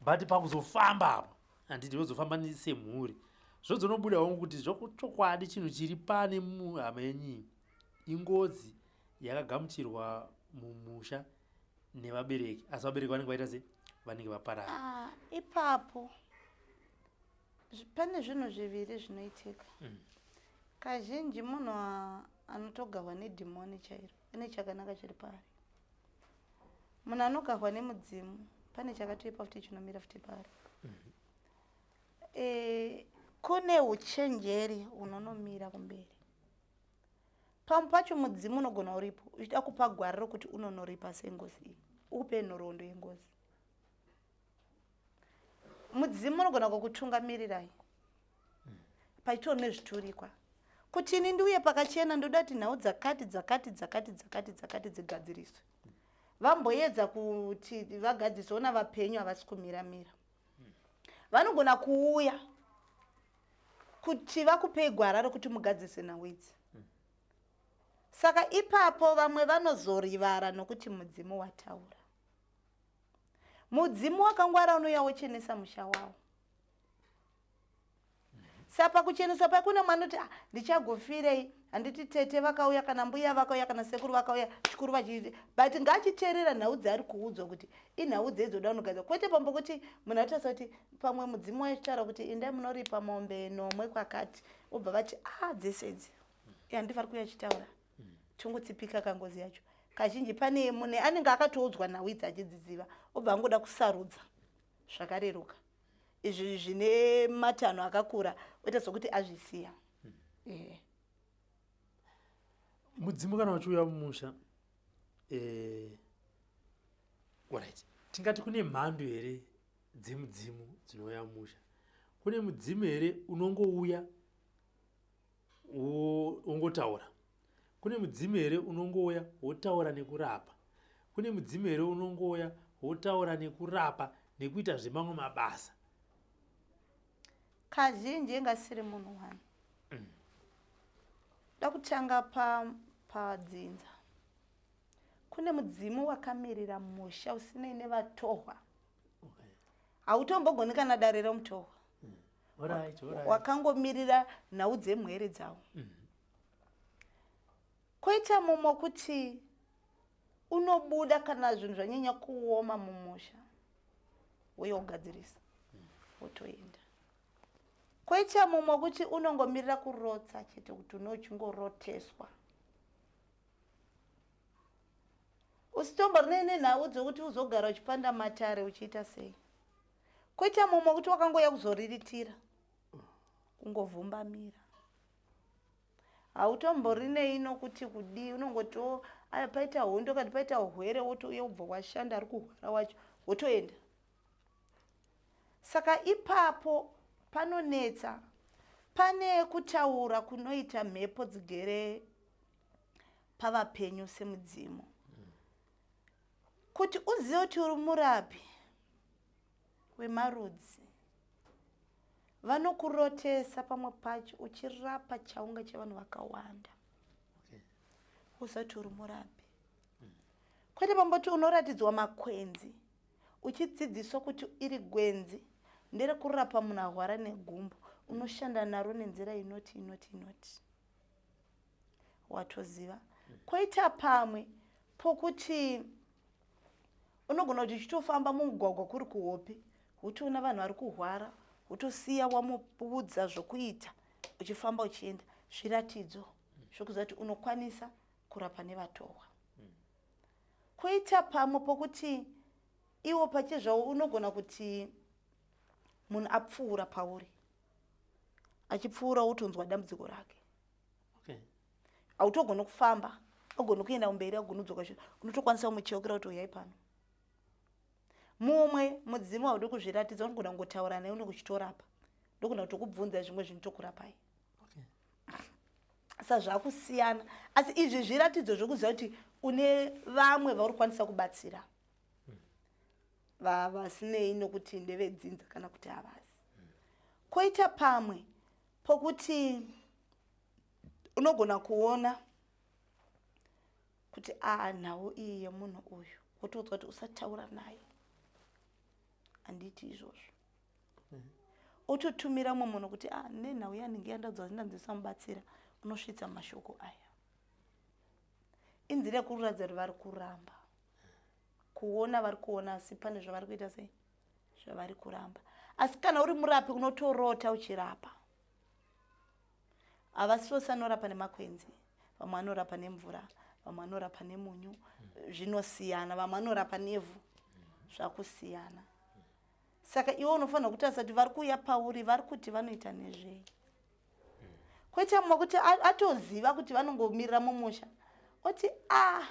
But pakuzofamba apa handiti vozofamba semhuri zvozonobuda wangu kuti zvochokwadi chinhu chiri pane hama yenyu ingozi yakagamuchirwa mumusha nevabereki, asi vabereki vanenge vaita sei vanenge vaparara. Ipapo pane zvinhu zviviri zvinoitika. Kazhinji munhu anotogarwa nedhimoni chairo ane chakanaka chiri paari. Munhu anogarwa nemudzimu pane chakatoipa futi chinomira futi paari. Kune uchenjeri hunonomira kumberi. Pamwe pacho mudzimu unogona uripo uchida kupa gwara rokuti unonoripa sengozi iyi, ukupe nhoroondo yengozi. Mudzimu unogona kukutungamirirai pachitori nezviturikwa kuti ini ndiuye pakachena, ndoda kuti nhau dzakati dzakati dzakati dzakati dzakati dzigadziriswe. Vamboedza kuti vagadzirise, ona vapenyu havasi kumiramira. Vanogona kuuya kuti vakupei gwara rokuti mugadzirise nhau idzi. Saka ipapo vamwe vanozorivara nokuti mudzimu wataura. Mudzimu wakangwara unouya wochenesa musha wawo. Saka pakucheneswa paya kune mwana kuti, ah, ndichagofirei? Handiti tete vakauya, kana mbuya vakauya, kana sekuru vakauya, chikuru vachiiti, but ngaachiteerera nhau dzaari kuudzwa kuti inhau dzeidzoda unogadzira, kwete pambo kuti munhu atarisa kuti pamwe mudzimu wachitaura kuti indai munoripa mombe nomwe kwakati, obva vati, ah, dzese idzi handivari kuuya achitaura, tongotsipika kangozi yacho. Kazhinji pane mune anenge akatoudzwa nhau idzi achidziziva, obva angoda kusarudza zvakareruka, izvi zvine matanho akakura, oita sokuti azvisiya. Mudzimu kana uchiuya mumusha, alright, tingati kune mhando here dzemudzimu dzinouya mumusha? Kune mudzimu here unongouya wongotaura? Kune mudzimu here unongouya wotaura nekurapa? Kune mudzimu here unongouya wotaura nekurapa nekuita zvemamwe mabasa? Kazhinji ingasiri munhu wani. Da kutanga padzinza, kune mudzimu wakamirira musha usinei nevatohwa. Hautombogoni kana dare remutohwa. Wakangomirira nhau dzemwere dzavo. Koita mumwe kuti unobuda kana zvinhu zvanyanya kuoma mumusha, uye wogadzirisa, wotoenda. Koita mumwe kuti unongomirira kurotsa chete, kuti une uchingoroteswa, usitomborine nenhau dzokuti uzogara uchipanda matare uchiita sei. Koita mumwe kuti wakangouya kuzoriritira, kungovhumbamira, hautomborinei nokuti kudii, unongotiwo aya paita hondo kana paita hwere, wotouya ubva washanda ari kuhwara wacho, wotoenda. Saka ipapo panonetsa, pane kutaura kunoita mhepo dzigere pavapenyu semudzimu. Kuti uzive kuti uri murapi wemarudzi, vanokurotesa pamwe pacho uchirapa chaunga chevanhu vakawanda, usati uri murapi. Kwete pamboti unoratidzwa makwenzi uchidzidziswa kuti iri gwenzi nderekurapa munhu arwara negumbo, unoshanda naro nenzira inoti inoti inoti, watoziva. Koita pamwe pokuti unogona kuti uchitofamba mumugwagwa kuri kuhope, wotoona vanhu vari kurwara, wotosiya wamuudza zvokuita, uchifamba uchienda. Zviratidzo zvokuziva kuti unokwanisa kurapa nevatohwa. Koita pamwe pokuti iwo pachezvawo unogona kuti munhu apfuura pauri, achipfuura wotonzwa dambudziko rake. Hautogoni kufamba, augoni kuenda kumberi, augoni kudzoka shure, unotokwanisa kumucheukira kuti uyai pano. Mumwe mudzimu haudi kuzviratidza, unogona kungotaura naye unenge uchitorapa, ndogona kutokubvunza zvimwe zvinhu tokurapai. Sa zvakusiyana, asi izvi zviratidzo zvokuziva kuti une vamwe vauri kukwanisa kubatsira, vasinei nokuti ndevedzinza kana kuti havasi. Koita pamwe pokuti unogona kuona kuti a nhau iyi yemunhu uyu, wotoudzwa kuti usataura naye, handiti izvozvo, ototumira mumwe munhu kuti a nenhau yanhingi yandaudzwa ndanzisamubatsira, unosvitsa mashoko aya. Inzira yekuratidza kuti vari kuramba kuona, vari kuona, asi pane zvavari kuita sei, zvavari kuramba. Asi kana uri murapi unotorota uchirapa. Havasi vose anorapa nemakwenzi, vamwe vanorapa nemvura, vamwe vanorapa nemunyu, zvinosiyana, vamwe vanorapa nevhu, zvakusiyana. Saka iwe unofanira kutarisa kuti vari kuuya pauri vari kuti vanoita nezvei. Kwete mumwe kuti atoziva kuti vanongomirira mumusha, oti a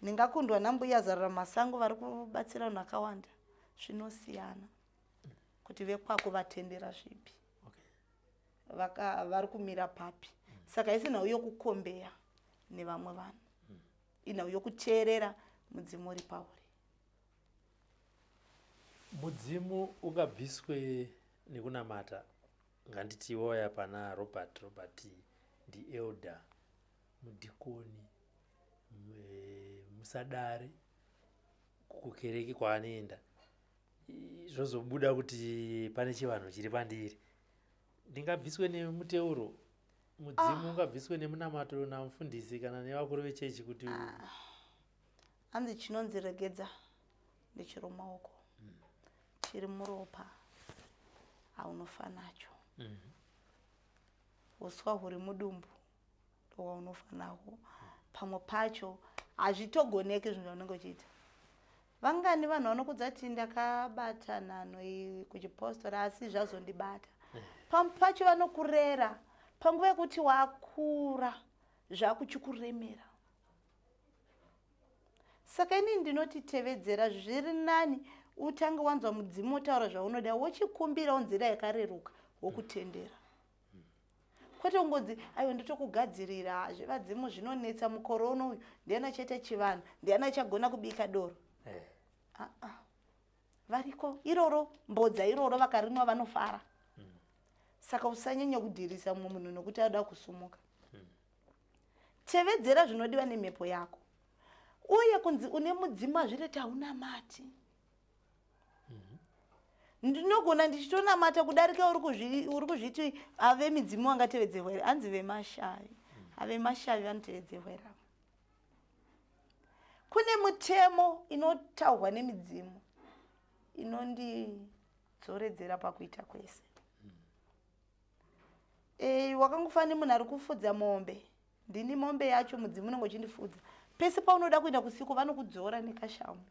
ndingakundwa nambuya Zarura Masango vari kubatsira vanhu vakawanda. Zvinosiyana kuti vekwako vatendera zvipi, vari kumira papi. Saka isi nhau yokukombeya nevamwe vanhu, inhau yokuteerera mudzimu uri pauri. Mudzimu ungabviswe nekunamata? Nganditi wauya pana Robert. Robert ndielder, mudhikoni, musadare kukereke kwaanoenda. Zvozobuda kuti pane chivanhu chiri pandiri. Ndingabviswe nemuteuro mudzimu ah. Ungabviswe nemunamato namufundisi kana nevakuru vechechi kuti ah. Hanzi chinonzi regedza ndechiri mumaoko chiri muropa haunofa nacho. Uswa huri mudumbu ndohwaunofa nahwo. Pamwe pacho hazvitogoneki zvinhu zvaunenge uchiita. Vangani vanhu vanokudza kuti ndakabata nhanho iyi kuchipostori asi zvazondibata. Pamwe pacho vanokurera panguva yekuti wakura zvakuchikuremera. Saka inini ndinoti tevedzera zviri nani utange wanzwa mudzimu wotaura zvaunoda wochikumbirawo nzira yakareruka wokutendera. Kwete kungonzi aiwa ndotokugadzirira zvevadzimu zvinonetsa mukore uno uyu ndiani achaita chivanhu ndiani achagona kubika doro. Aa variko iroro mbodza iroro vakarimwa vanofara. Saka usanyanya kudhirisa mumwe munhu nokuti ada kusumuka. Tevedzera zvinodiwa nemhepo yako. Uye kunzi une mudzimu hazvireti haunamati. Ndinogona ndichitonamata kudarika uri kuzviti ave midzimu vangatevedzerwa here? Hanzi vemashavi. Ave mashavi vanotevedzerwa here ava? Kune mutemo inotaurwa nemidzimu inondidzoredzera pakuita kwese. Wakangofanira munhu ari kufudza mombe. Ndini mombe yacho mudzimu unenge uchindifudza. Pese paunoda kuenda kusiku vanokudzora nekashamu.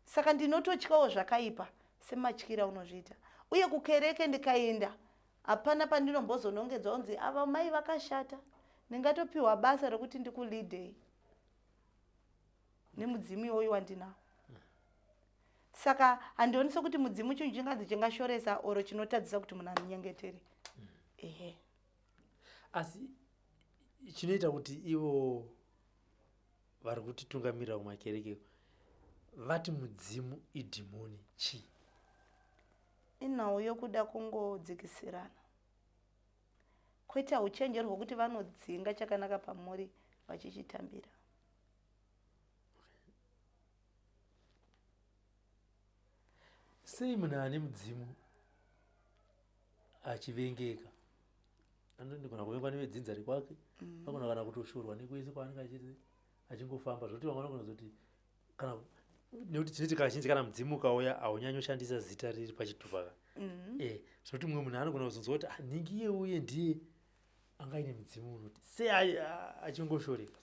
Saka ndinototyawo zvakaipa sematyira unozviita. Uye kukereke ndikaenda hapana pandinombozonongedzwa kunzi ava mai vakashata. Ndingatopiwa basa rekuti ndikulidei nemudzimu iwoyu wandinawo. Saka handioni sekuti mudzimu chinhu chinganzi chingashoresa oro chinotadzisa kuti munhu anyengetere. Ehe. Asi chinoita kuti ivo vari kutitungamirira kumakereke vati mudzimu idhimoni chii? Inhau yokuda kungodzikisirana. Kwete uchenjeri hwokuti vanodzinga chakanaka pamuri vachichitambira. Sei munhu ane mudzimu achivengeka? Anondigona kuvengwa nevedzinza rekwake, agona kana kutoshorwa nekwese kwaanenge achiti achingofamba zvoti vamwe vanogona kuzoti kana nekuti tinoti kazhinji kana mudzimu ukauya haunyanyoshandisa zita riri pachitupa ka. Zvekuti mumwe munhu anogona kuzonzwa kuti ah, nhingi iye uye ndiye anga aine mudzimu unoti sei achingoshoreka.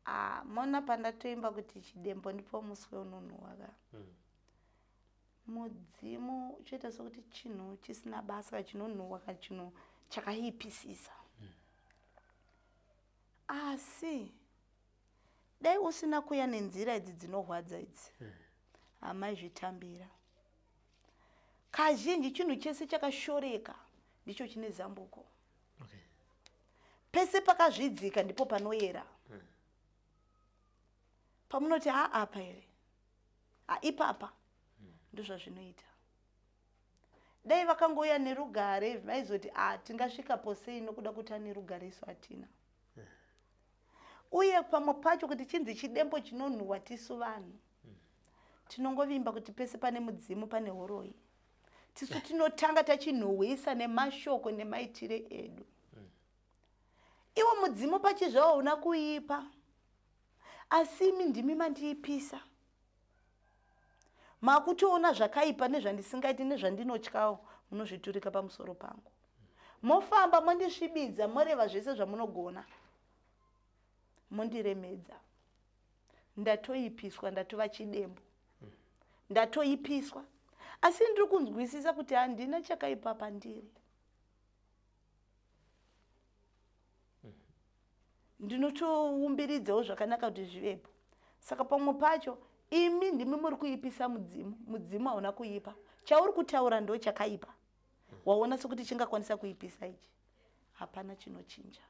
Ah, mona pandatoimba kuti chidembo ndipo muswe unonhuhwa ka. Mudzimu uchoita sokuti chinhu chisina basa chinonhuhwa kana chinhu chakaipisisa. Asi dai usina kuya nenzira idzi dzinorwadza idzi hamaizvitambira. Kazhinji chinhu chese chakashoreka ndicho chine zambuko. Pese pakazvidzika ndipo panoyera. Pamunoti ha apa here ha ipapa ndozvazvinoita. Dai vakangouya nerugare vaizoti a tingasvikapo sei nokuda kuti ane rugare isu hatina. Uye pamwe pacho kuti chinzi chidembo chinonhuhwa tisu vanhu tinongovimba kuti pese pane mudzimu pane horoyi. Tisu tinotanga tachinhuhwisa nemashoko nemaitire edu. Iwo mudzimu pachizvawo hauna kuipa, asi imi ndimi mandiipisa. Makutoona zvakaipa nezvandisingaiti nezvandinotyawo munozviturika pamusoro pangu. Mofamba mondisvibidza moreva zvese zvamunogona. Mondiremedza. Ndatoipiswa ndatova chidembo. Ndatoipiswa. Asi ndiri kunzwisisa kuti handina chakaipa pandiri. Ndinotoumbiridzawo zvakanaka kuti zvivepo. Saka pamwe pacho imi ndimi muri kuipisa mudzimu. Mudzimu hauna kuipa. Chauri kutaura ndo chakaipa. Waona sekuti chingakwanisa kuipisa ichi. Hapana chinochinja.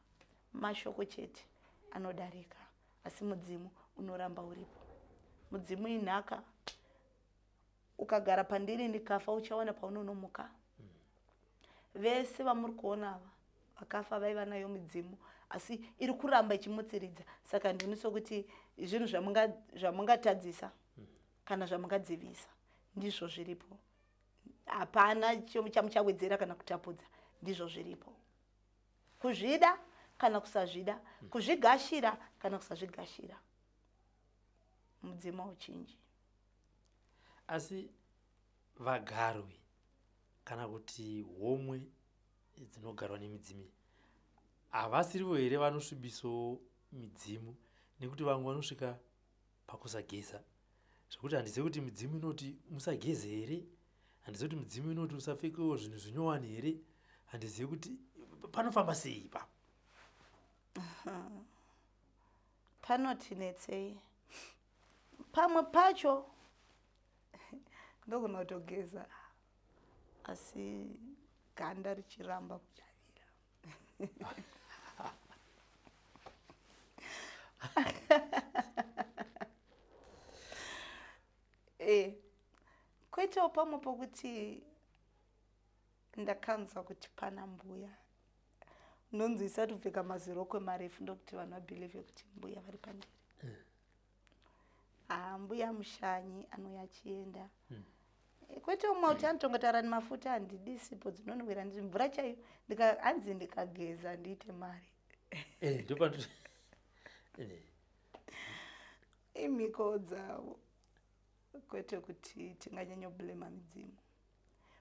Mashoko chete anodarika asi mudzimu unoramba uripo. Mudzimu inhaka. Ukagara pandiri ndikafa uchawana paunonomuka. Vese vamuri kuona ava vakafa vaiva nayo midzimu asi iri kuramba ichimutsiridza. Saka ndini sokuti zvinhu zvamungatadzisa kana zvamungadzivisa ndizvo zviripo. Hapana chamuchawedzera kana kutapudza, ndizvo zviripo. Kuzvida kana kusazvida, kuzvigashira kana kusazvigashira, mudzimu hauchinji. Asi vagarwi kana kuti homwe dzinogarwa nemidzimu havasirivo here vanosvibisawo midzimu? Nekuti vamwe vanosvika pakusageza zvekuti handizivi kuti midzimu inoti musageze here, handizivi kuti midzimu inoti usapfekewo zvinhu zvinyowani here, handizivi kuti panofamba sei ipapo. Panotinetsei pamwe pacho ndogona kutogeza asi ganda richiramba kudavira. Koitawo pamwe pokuti ndakanzwa kuti pana mbuya, ndonzwisa topfeka mazirokwe marefu ndokuti vanhu vabhilivhe kuti mbuya vari pandiri. Ah, mbuya mushanyi anouya achienda. Kwete umwe kuti anotongotaura nemafuta, handidi sipo dzinonwira, nditi mvura chaiyo hanzi ndikageza ndiite mari. Imhiko dzavo, kwete kuti tinganyanyoblema midzimu.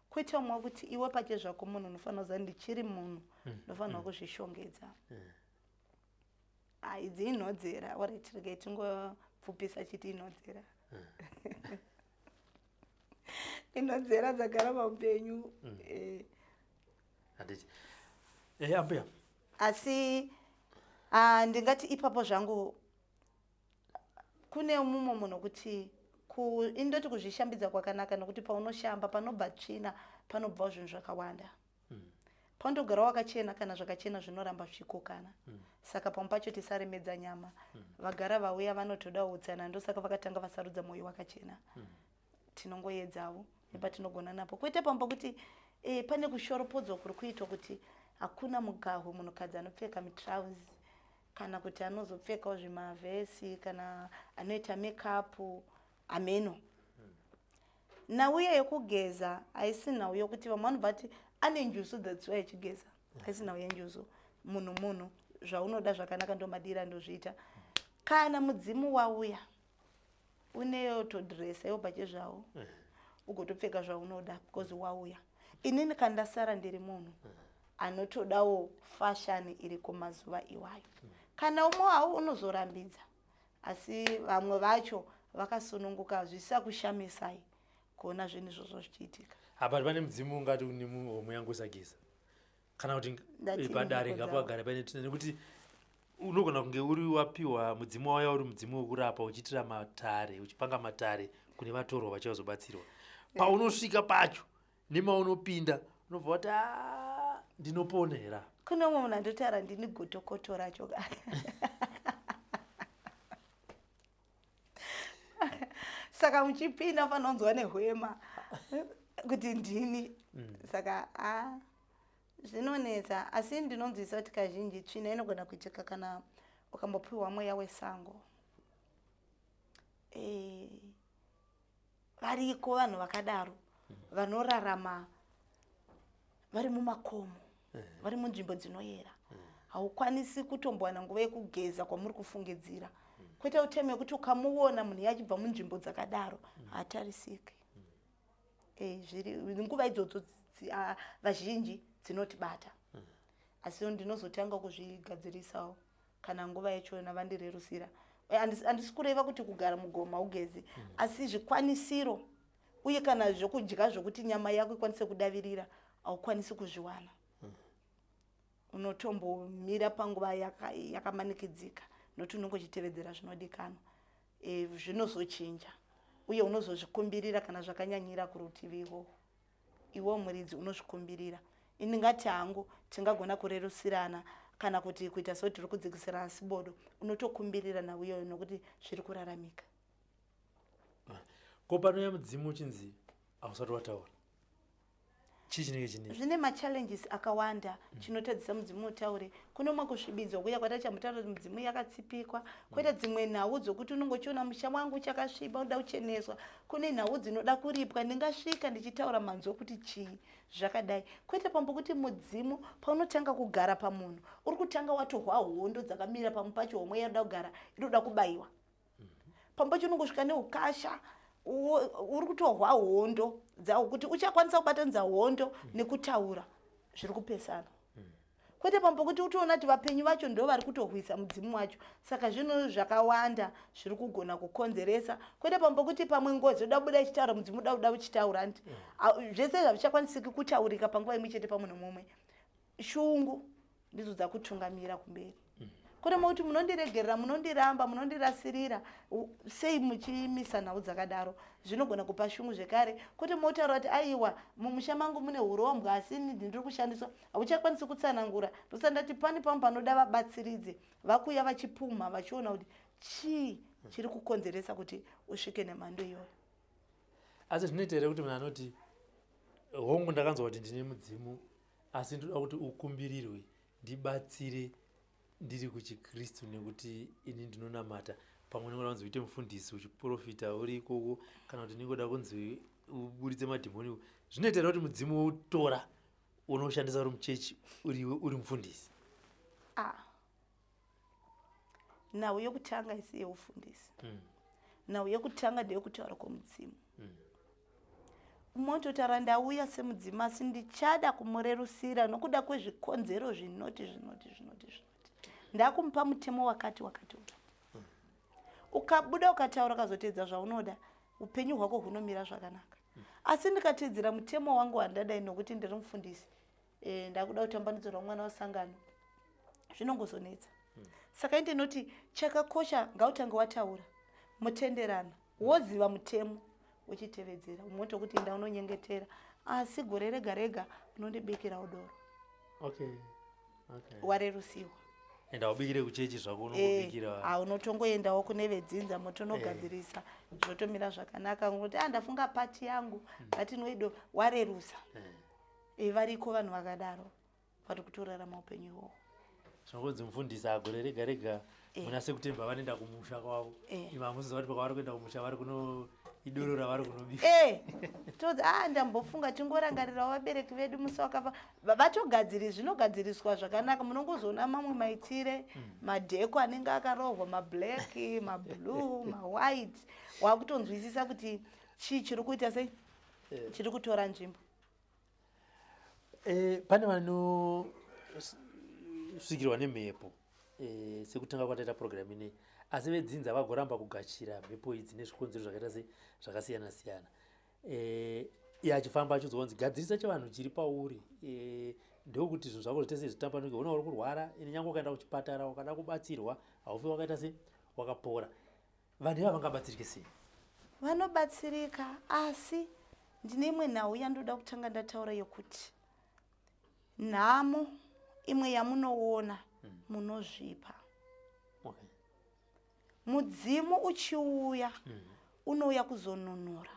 Kwete umwe kuti iwe pache zvako munhu unofanira kuziva ndichiri munhu, ndinofanirwa kuzvishongedza. Idzi inhodzera, alright, regai tingopfupisa chiti inhodzera. Inhodzera dzagara paupenyu. Handiti. Ambuya. Asi ndingati ipapo zvangu kune mumwe munhu kuti indoti kuzvishambidza kwakanaka, nokuti paunoshamba panobva tsvina, panobvawo zvinhu zvakawanda. Paundogara wakachena kana zvakachena zvinoramba zvichikokana. Saka pamwe pacho tisaremedza nyama. Vagara vauya vanotodawo utsanana, ndosaka vakatanga vasarudza mwoyo wakachena. Tinongoedzawo nepatinogona napo. Kwete pamwe pokuti pane kushoropodzwa kuri kuitwa kuti hakuna mugahwe munhukadzi anopfeka mitrauzi, kana kuti anozopfekawo zvimavhesi, kana anoita makeup ameno. Nhau yekugeza haisi nhau yokuti vamwe vanobva vati ane njuzu, that's why achigeza. Haisi nhau yenjuzu. Munhu zvaunoda zvakanaka ndomadira ndozviita. Kana mudzimu wauya uneyotodresa iwo pachezvawo, ugotopfeka zvaunoda because wauya. Inini kana ndasara ndiri munhu anotodawo fashani iri kumazuva iwayo, kana umwe wawo unozorambidza, asi vamwe vacho vakasununguka zvisakushamisai kuona zvinhu izvozvo zvichiitika. Apa pane mudzimu ungati homwe yangu usageza, kana kuti padare ngapagare paine tsvina, nekuti unogona kunge uri wapiwa mudzimu wauya uri mudzimu wekurapa, uchiitira matare, uchipanga matare kune vatorwa vachazobatsirwa. Paunosvika pacho nemaunopinda unobva wati ndinopona here? Kune umwe munhu andotaura ndini gotokoto racho. Saka muchipinda ufanira kunzwa nehwema kuti ndini. Saka zvinonetsa, asi ndinonzwisa kuti kazhinji tsvina inogona kuitika kana ukambopiwa mweya wesango. Variko vanhu vakadaro vanorarama vari mumakomo, vari munzvimbo dzinoyera. Haukwanisi kutombowana nguva yekugeza kwamuri kufungidzira. Kwete uteme yekuti ukamuona munhu yachibva munzvimbo dzakadaro haatarisiki. Zviri nguva idzodzo vazhinji dzinotibata, asi ndinozotanga kuzvigadzirisawo kana nguva yachona vandirerusira. Handisi kureva kuti kugara mugoma ugezi, asi zvikwanisiro uye kana zvokudya zvokuti nyama yako ikwanise kudavirira haukwanisi kuzviwana. Unotombomira panguva yakamanikidzika nokuti unenge uchitevedzera zvinodikanwa. Zvinozochinja uye unozozvikumbirira kana zvakanyanyira kurutivi ihwohwo, iwewo muridzi unozvikumbirira. Indingati hangu tingagona kurerusirana kana kuti kuita sekuti tiri kudzikisirana sibodo, unotokumbirira nhau iyoyo nokuti zviri kuraramika. Ko panouya mudzimu uchinzi hausati wataura, Chii chinenge chinei? Zvine machallenges akawanda. Chinotadzisa mudzimu utaure, kune umwe kusvibidzwa kuya kwatachambotaura kuti mudzimu yakatsipikwa, kwoita dzimwe nhau dzokuti unonge uchiona musha wangu chakasviba, unoda kucheneswa, kune nhau dzinoda kuripwa. Ndingasvika ndichitaura manzwi okuti chii zvakadai. Kwete pambo kuti mudzimu paunotanga kugara pamunhu, uri kutanga watohwa hondo dzakamira pamwe pacho, homwe yaroda kugara inoda kubayiwa. Pamwe pacho unongosvika neukasha, uri kutohwa hondo dzawo kuti uchakwanisa kubatanidza hondo nekutaura zviri kupesana. Kwete pamwe pokuti utoona kuti vapenyu vacho ndo vari kutohwisa mudzimu wacho. Saka zvinhu zvakawanda zviri kugona kukonzeresa. Kwete pamwe pokuti pamwe ngozi yoda kubuda ichitaura, mudzimu uda kuda uchitaura nti zvese zvavichakwanisiki kutaurika panguva imwe chete pamunhu mumwe. Shungu ndidzo dzakutungamira kumberi. Kwete mokuti munondiregerera, munondiramba, munondirasirira, sei muchimisa nhau dzakadaro? Zvinogona kupa shungu zvekare. Kwete motaura kuti aiwa, mumusha mangu mune urombwa, asi ini ndiri kushandiswa, hauchakwanisi kutsanangura. Ndosa ndati pane pamwe panoda vabatsiridze vakuya vachipumha, vachiona kuti chii chiri kukonzeresa kuti usvike nemhando iyoyo. Asi zvinoita here kuti munhu anoti, hongu, ndakanzwa kuti ndine mudzimu, asi ndoda kuti ukumbirirwe, ndibatsire ndiri kuchiKristu, nekuti ini ndinonamata, pamwe ndingoda kunzi uite mufundisi uchiprofita uri ikoko, kana kuti ndingoda kunzi uburitse madhimoni? Zvinoita here kuti mudzimu woutora unoshandisa uri muchechi, uri mufundisi? Ah. Nhau yokutanga isi yeufundisi. Nhau yekutanga ndeyekutaura kwomudzimu. Umototaura, ndauya semudzimu, asi ndichada kumurerusira nokuda kwezvikonzero zvinoti, zvinoti, zvinoti, zvinoti. Ndakumupa mutemo wakati wakati. Ukabuda ukataura, ukazoteedza zvaunoda, upenyu hwako hunomira zvakanaka. Asi ndikateedzera mutemo wangu wandadai nokuti ndiri mufundisi, ndakuda kutambanudzirwa mwana wesangano, zvinongozonetsa. Saka indinoti chakakosha, ngautange wataura, mutenderana, woziva mutemo, uchitevedzera. Umwe kuti enda unonyengetera, asi gore rega rega unondibikirawo doro. Warerusiwa. Enda ubikire kuchechi zvako, unongobikira. Ah, unotongoendawo kune vedzinza, motonogadzirisa, zvotomira zvakanaka. Ngokuti ah, ndafunga pati yangu, ngatinoido, warerusa. Variko vanhu vakadaro vari kutorarama upenyu ihwohwo. Zvinongonzi mufundisi agore rega rega muna Sekutemba vanoenda kumusha kwavo. Imi hamuziva kuti pakavari kuenda kumusha, vari kuno idoro ravari kunobika. Todzi ah, ndambofunga tingorangarirawo vabereki vedu musi wakafa. Vatogadziri zvinogadziriswa zvakanaka. Munongozoona mamwe maitire, madheko anenge akarohwa, mablack, mablue, mawhite, wakutonzwisisa kuti chii chiri kuita sei, chiri kutora nzvimbo. Pane vanosvikirwa nemhepo, sekutanga kwataita program inei, asi vedzinza vagoramba kugashira mhepo idzi nezvikonzero zvakaita se zvakasiyana siyana. Iye achifamba achiudzwa kunzi gadzirisa chivanhu chiri pauri, ndokuti zvinhu zvako zvite sei, zvitambanuke. Una uri kurwara ine nyange ukaenda kuchipatara ukada kubatsirwa, haufi wakaita sei, wakapora. Vanhu ivava vangabatsirike sei? Vanobatsirika, asi ndine imwe nhau yandoda kutanga ndataura yokuti nhamo imwe yamunoona munozvipa. Mudzimu uchiuya, unouya kuzonunura.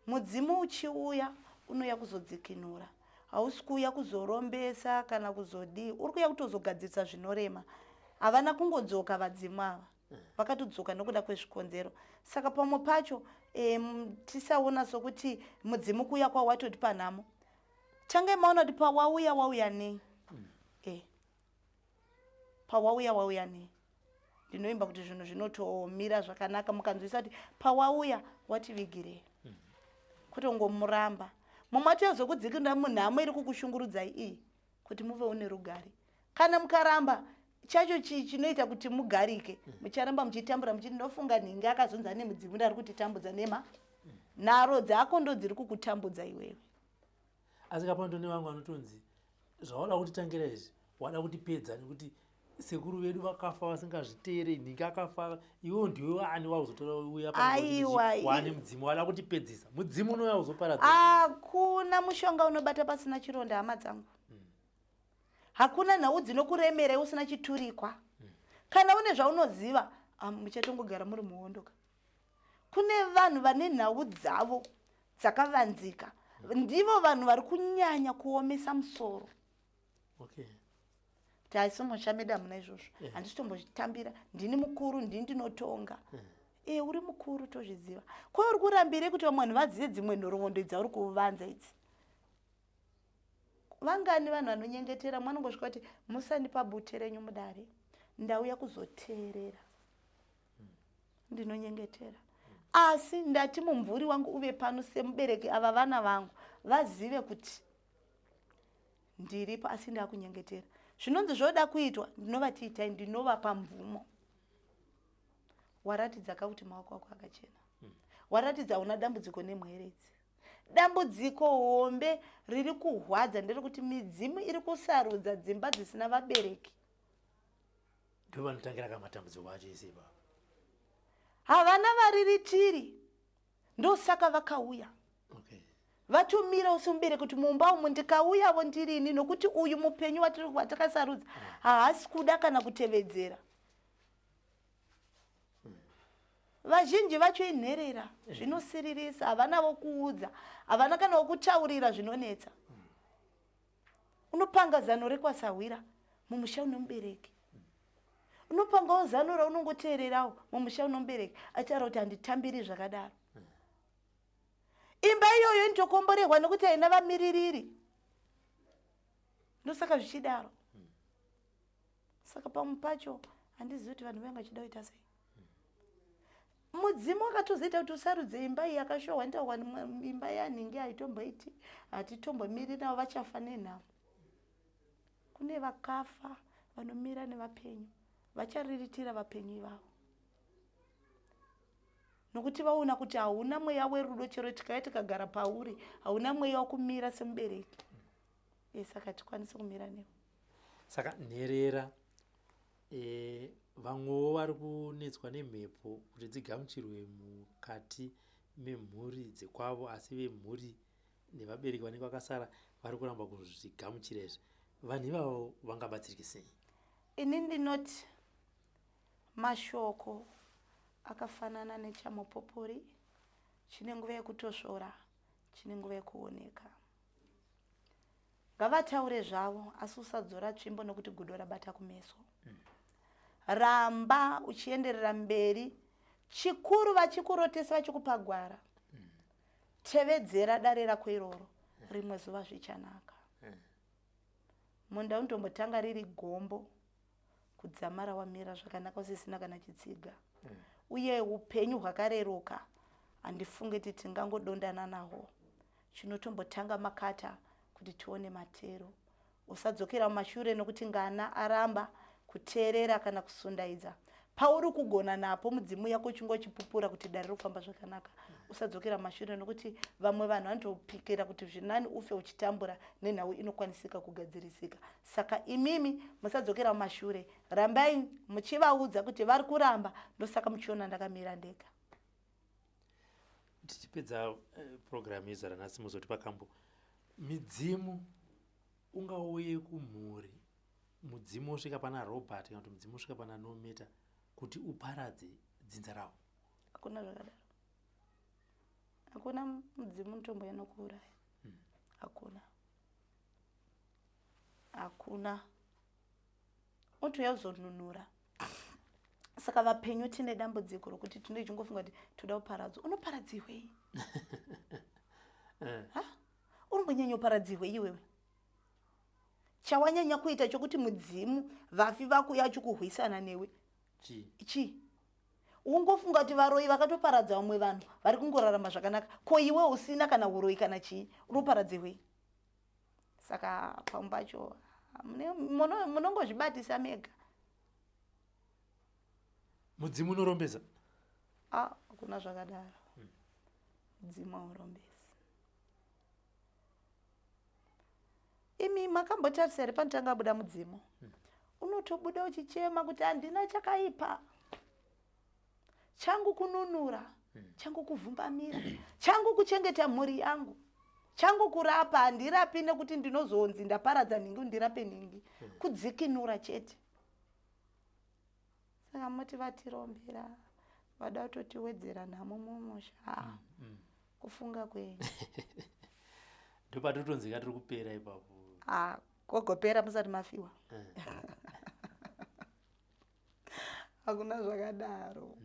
Mudzimu uchiuya, unouya kuzodzikinura. Hausi kuuya kuzorombesa kana kuzodii, uri kuuya kutozogadzirisa zvinorema. Havana kungodzoka vadzimu ava, vakatodzoka nokuda kwezvikonzero. Saka pamwe pacho tisaona sokuti mudzimu kuuya kwawo watoti panhamo. Tangai maona kuti pawauya wauya nei. Pawauya wauya nei. Ndinoimba kuti zvinhu zvinotomira zvakanaka mukanzwisa kuti pawauya wativigirei, kwete kungomuramba. Mumwe atozokudzikinura munhamo iri kukushungurudzai iyi kuti muve une rugare. Kana mukaramba chacho chinoita kuti mugarike, mucharamba muchitambura muchiti ndofunga nhingi akazonzi ane mudzimu ari kutitambudza nema nharo dzako ndo dziri kukutambudza iwewe. Asi kapando nevamwe vanotonzi zvawada kutitangira izvi, wada kutipedza, nekuti sekuru vedu vakafa vasingazviteere, nhingi akafa, iwewo ndiwe ani wakuzotora uya? Aiwa, wane mudzimu wada kutipedzisa, mudzimu unouya kuzoparadza. Hakuna mushonga unobata pasina chironda, hama dzangu. Hakuna nhau dzinokuremera usina chiturikwa. Kana une zvaunoziva, ah, muchatongogara muri muhondo ka. Kune vanhu vane nhau dzavo dzakavanzika. Ndivo vanhu vari kunyanya kuomesa musoro. Okay. Kuti haisi musha medu hamuna izvozvo. Handisi tombozvitambira, ndini mukuru, ndini ndinotonga. E, uri mukuru tozviziva. Ko uri kurambirei kuti vamwe vanhu vazive dzimwe nhoroondo dzauri kuvanza idzi? Vangani vanhu vanonyengetera, mwanongosvika kuti musandipa bute renyu mudare, ndauya kuzoteerera. Ndinonyengetera. Asi ndati mumvuri wangu uve pano semubereki, ava vana vangu vazive kuti ndiripo, asi ndakunyengetera. Zvinonzi zvoda kuitwa, ndinovati itai, ndinovapa mvumo. Waratidza ka kuti maoko ako akachena. Waratidza hauna dambudziko nemweredzi. Dambudziko hombe riri kuhwadza nderekuti midzimu iri kusarudza dzimba dzisina vabereki. Ndo vanotangira ka matambudziko acho ese ipapa. Havana variritiri, ndosaka vakauya. Okay. Vatomira semubereki kuti mumba umu ndikauyavo ndirini, nokuti uyu mupenyu watakasarudza haasi kuda kana kutevedzera. Vazhinji vacho inherera, zvinosiririsa, havana vokuudza, havana kana wokutaurira, zvinonetsa. Unopanga zano rekwasahwira mumusha une mubereki, unopangawo zano raunongoteererawo mumusha une mubereki achitaura kuti handitambiri zvakadaro. Imba iyoyo inotokomborerwa nekuti haina vamiririri, ndosaka zvichidaro. Saka pamwe pacho handizivi kuti vanhu vange vachida kuita sei. Mudzimu wakatozoita kuti usarudze imba iyi yakashohwa, nitaurwa imba yanhingi haitomboiti, hatitombomiriri navo, vachafa nenhamo. Kune vakafa vanomira nevapenyu, vachariritira vapenyu ivavo, nokuti vaona kuti hauna mweya werudo. Chero tikauya tikagara pauri, hauna mweya wekumira semubereki. Saka tikwanise kumira newe. Saka nherera, vamwewo vari kunetswa nemhepo kuti dzigamuchirwe mukati memhuri dzekwavo, asi vemhuri nevabereki vanenge vakasara vari kuramba kuzvigamuchira izvi. Vanhu ivavo vangabatsirike sei? Ini ndinoti mashoko akafanana nechamupupuri, chine nguva yekutosvora, chine nguva yekuoneka. Ngavataure zvavo, asi usadzora tsvimbo nokuti gudo rabata kumeso. Ramba uchienderera mberi, chikuru vachikurotesa vachikupa gwara. Tevedzera dare rako iroro, rimwe zuva zvichanaka. Munda unotombotanga riri gombo kudzamara wamira zvakanaka usisina kana chitsiga. Uye upenyu hwakareruka, handifungi kuti tingangodondana nahwo. Chinotombotanga makata kuti tione matero. Usadzokera mumashure nokuti ngana aramba kuteerera kana kusundaidza. Pauri kugona napo mudzimu yako uchinge uchipupura kuti dare rokufamba zvakanaka, usadzokera mumashure nokuti vamwe vanhu vanotopikira kuti zvinani ufe uchitambura nenhau inokwanisika kugadzirisika. Saka imimi musadzokera mumashure, rambai muchivaudza kuti vari kuramba, ndosaka muchiona ndakamira ndega. Tichipedza purogiramu yezuva ranhasi, muzotipa kambo. Midzimu ungauye kumhuri, mudzimu wosvika pana Robert kana kuti mudzimu wosvika pana Nometa kuti uparadze dzinza ravo? Hakuna zvakadaro, hakuna mudzimu unotomboya nokuuraya. Hakuna, hakuna, unotouya kuzonunura. Saka vapenyu tine dambudziko rokuti tinenge tichingofunga kuti toda kuparadzwa. Unoparadzirwei? Ha, uri kumbonyanya iwewe? Chawanyanya kuita chokuti mudzimu vafi vakuya achikuhwisana newe chii? Chii? Ungofunga kuti varoyi vakatoparadza vamwe vanhu vari kungorarama zvakanaka, ko iwe usina kana uroyi kana chii, unoparadzirwei? Saka pamwe pacho munongozvibatisa mega. Mudzimu unorombesa? Ah, hakuna zvakadaro. Mudzimu haurombesi. Imi makambotarisa here panotanga abuda mudzimu? Unotobuda uchichema kuti handina chakaipa, changu kununura, changu kuvhumbamira, changu kuchengeta mhuri yangu, changu kurapa. Handirapi nekuti ndinozonzi ndaparadza nhingi, ndirape nhingi, kudzikinura chete. Saka moti vatirombera, vada kutotiwedzera nhamo mumusha? Kufunga kwenyu. Ndopatotonzika tiri kupera ipapo. Ah, kogopera musati mafiwa. Hakuna zvakadaro.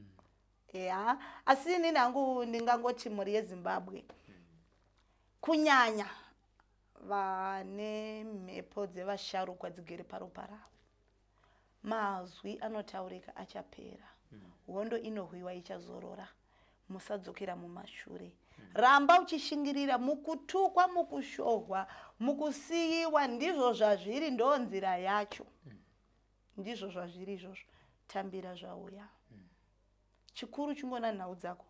Ya, asi inini hangu ndingangoti mhuri yeZimbabwe, kunyanya vane mhepo dzevasharukwa dzigere paropa ravo, mazwi anotaurika achapera, hondo inohwiwa ichazorora. Musadzokera mumashure. Ramba uchishingirira mukutukwa, mukushohwa, mukusiyiwa. Ndizvo zvazviri, ndo nzira yacho. Ndizvo zvazviri izvozvo. Tambira zvauya. Chikuru chingona nhau dzako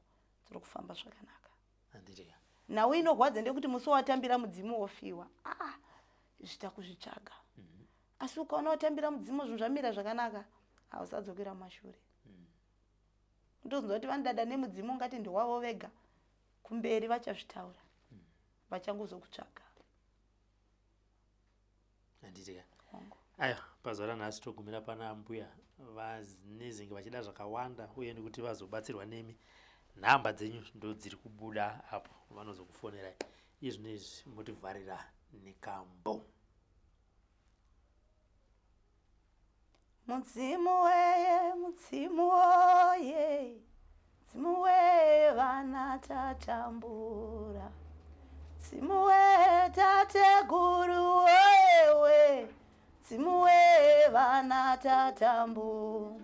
dziri kufamba zvakanaka. Handiti. Nhau inorwadza ndekuti musi watambira mudzimu wofiwa, ah, zvita kuzvitsvaga. Asi ukaona watambira mudzimu, zvinhu zvamira zvakanaka, hausadzokera mumashure. Ndozonzwa kuti vanodada nemudzimu ungati ndewavo vega. Kumberi vachazvitaura, vachangozokutsvaga. Handiti. Hongu. Aiwa, pazuva ranhasi togumira pana mbuya vanezenge vachida zvakawanda uye nekuti vazobatsirwa nemi. Nhamba dzenyu ndo dziri kubuda apo, vanozokufonerai. Izvino izvi motivharira nekambo. Mudzimu weye, mudzimu woye, mudzimu weye, vana tatambura. Mudzimu weye, tateguru woyewe, mudzimu weye, vana tatambura.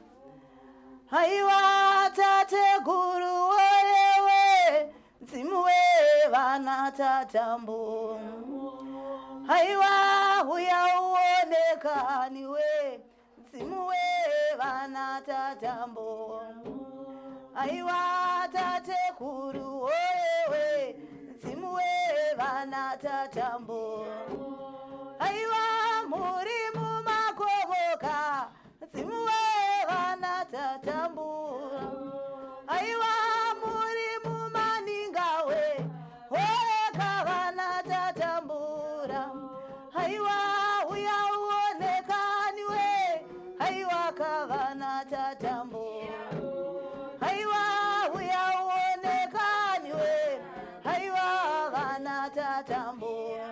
Haiwa, tateguru woyewe, mudzimu weye, vana tatambura. Haiwa, uya uonekaniwe, mudzimu wevana tatambo. Aiwa, tatekuru woyewe, mudzimu wevana tatambo. Aiwa, muri mumakomoka, mudzimu wevana tatambura. Aiwa, muri mumaningawe hoeka, vana tatambura. Haiwa, uya uonekaniwe, haiwa kavana tatambura. Haiwa, uya uonekaniwe, haiwa vana tatambura.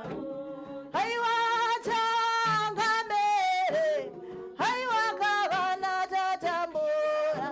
Haiwa, changamere, haiwa kavana tatambura.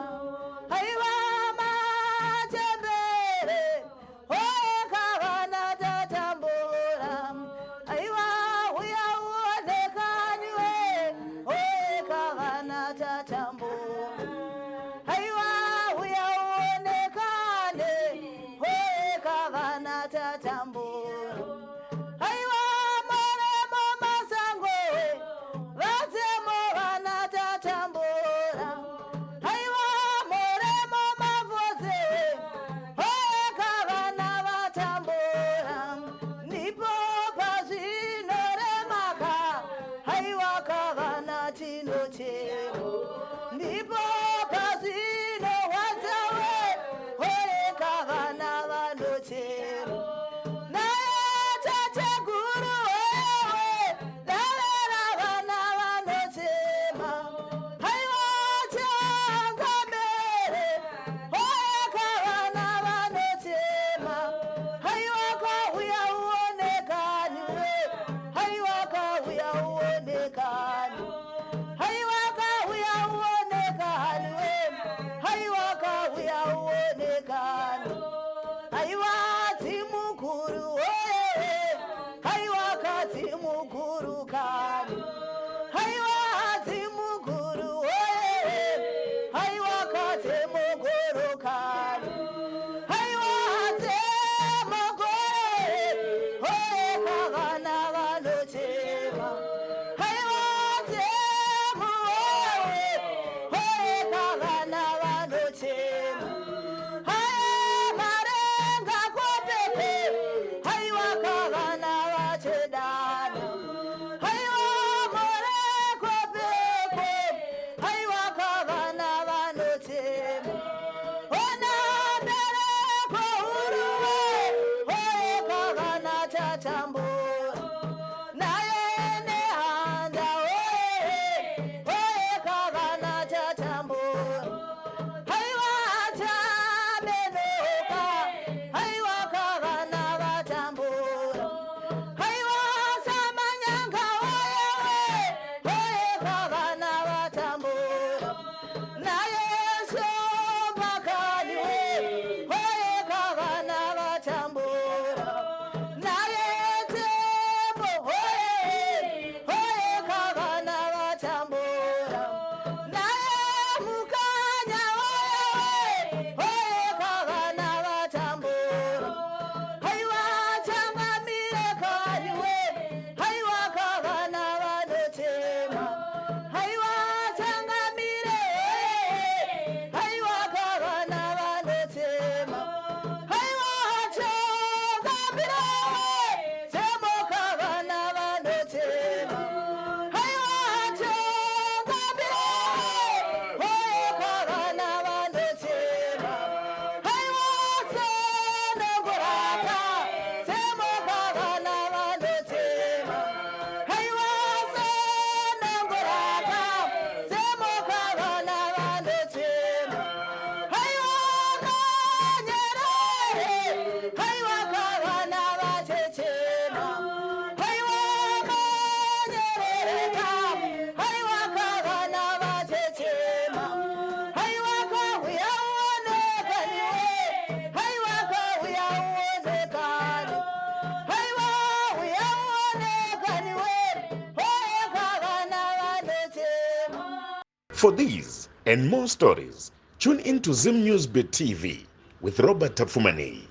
For these and more stories, tune in to Zim News Bit TV with Robert Tafumani.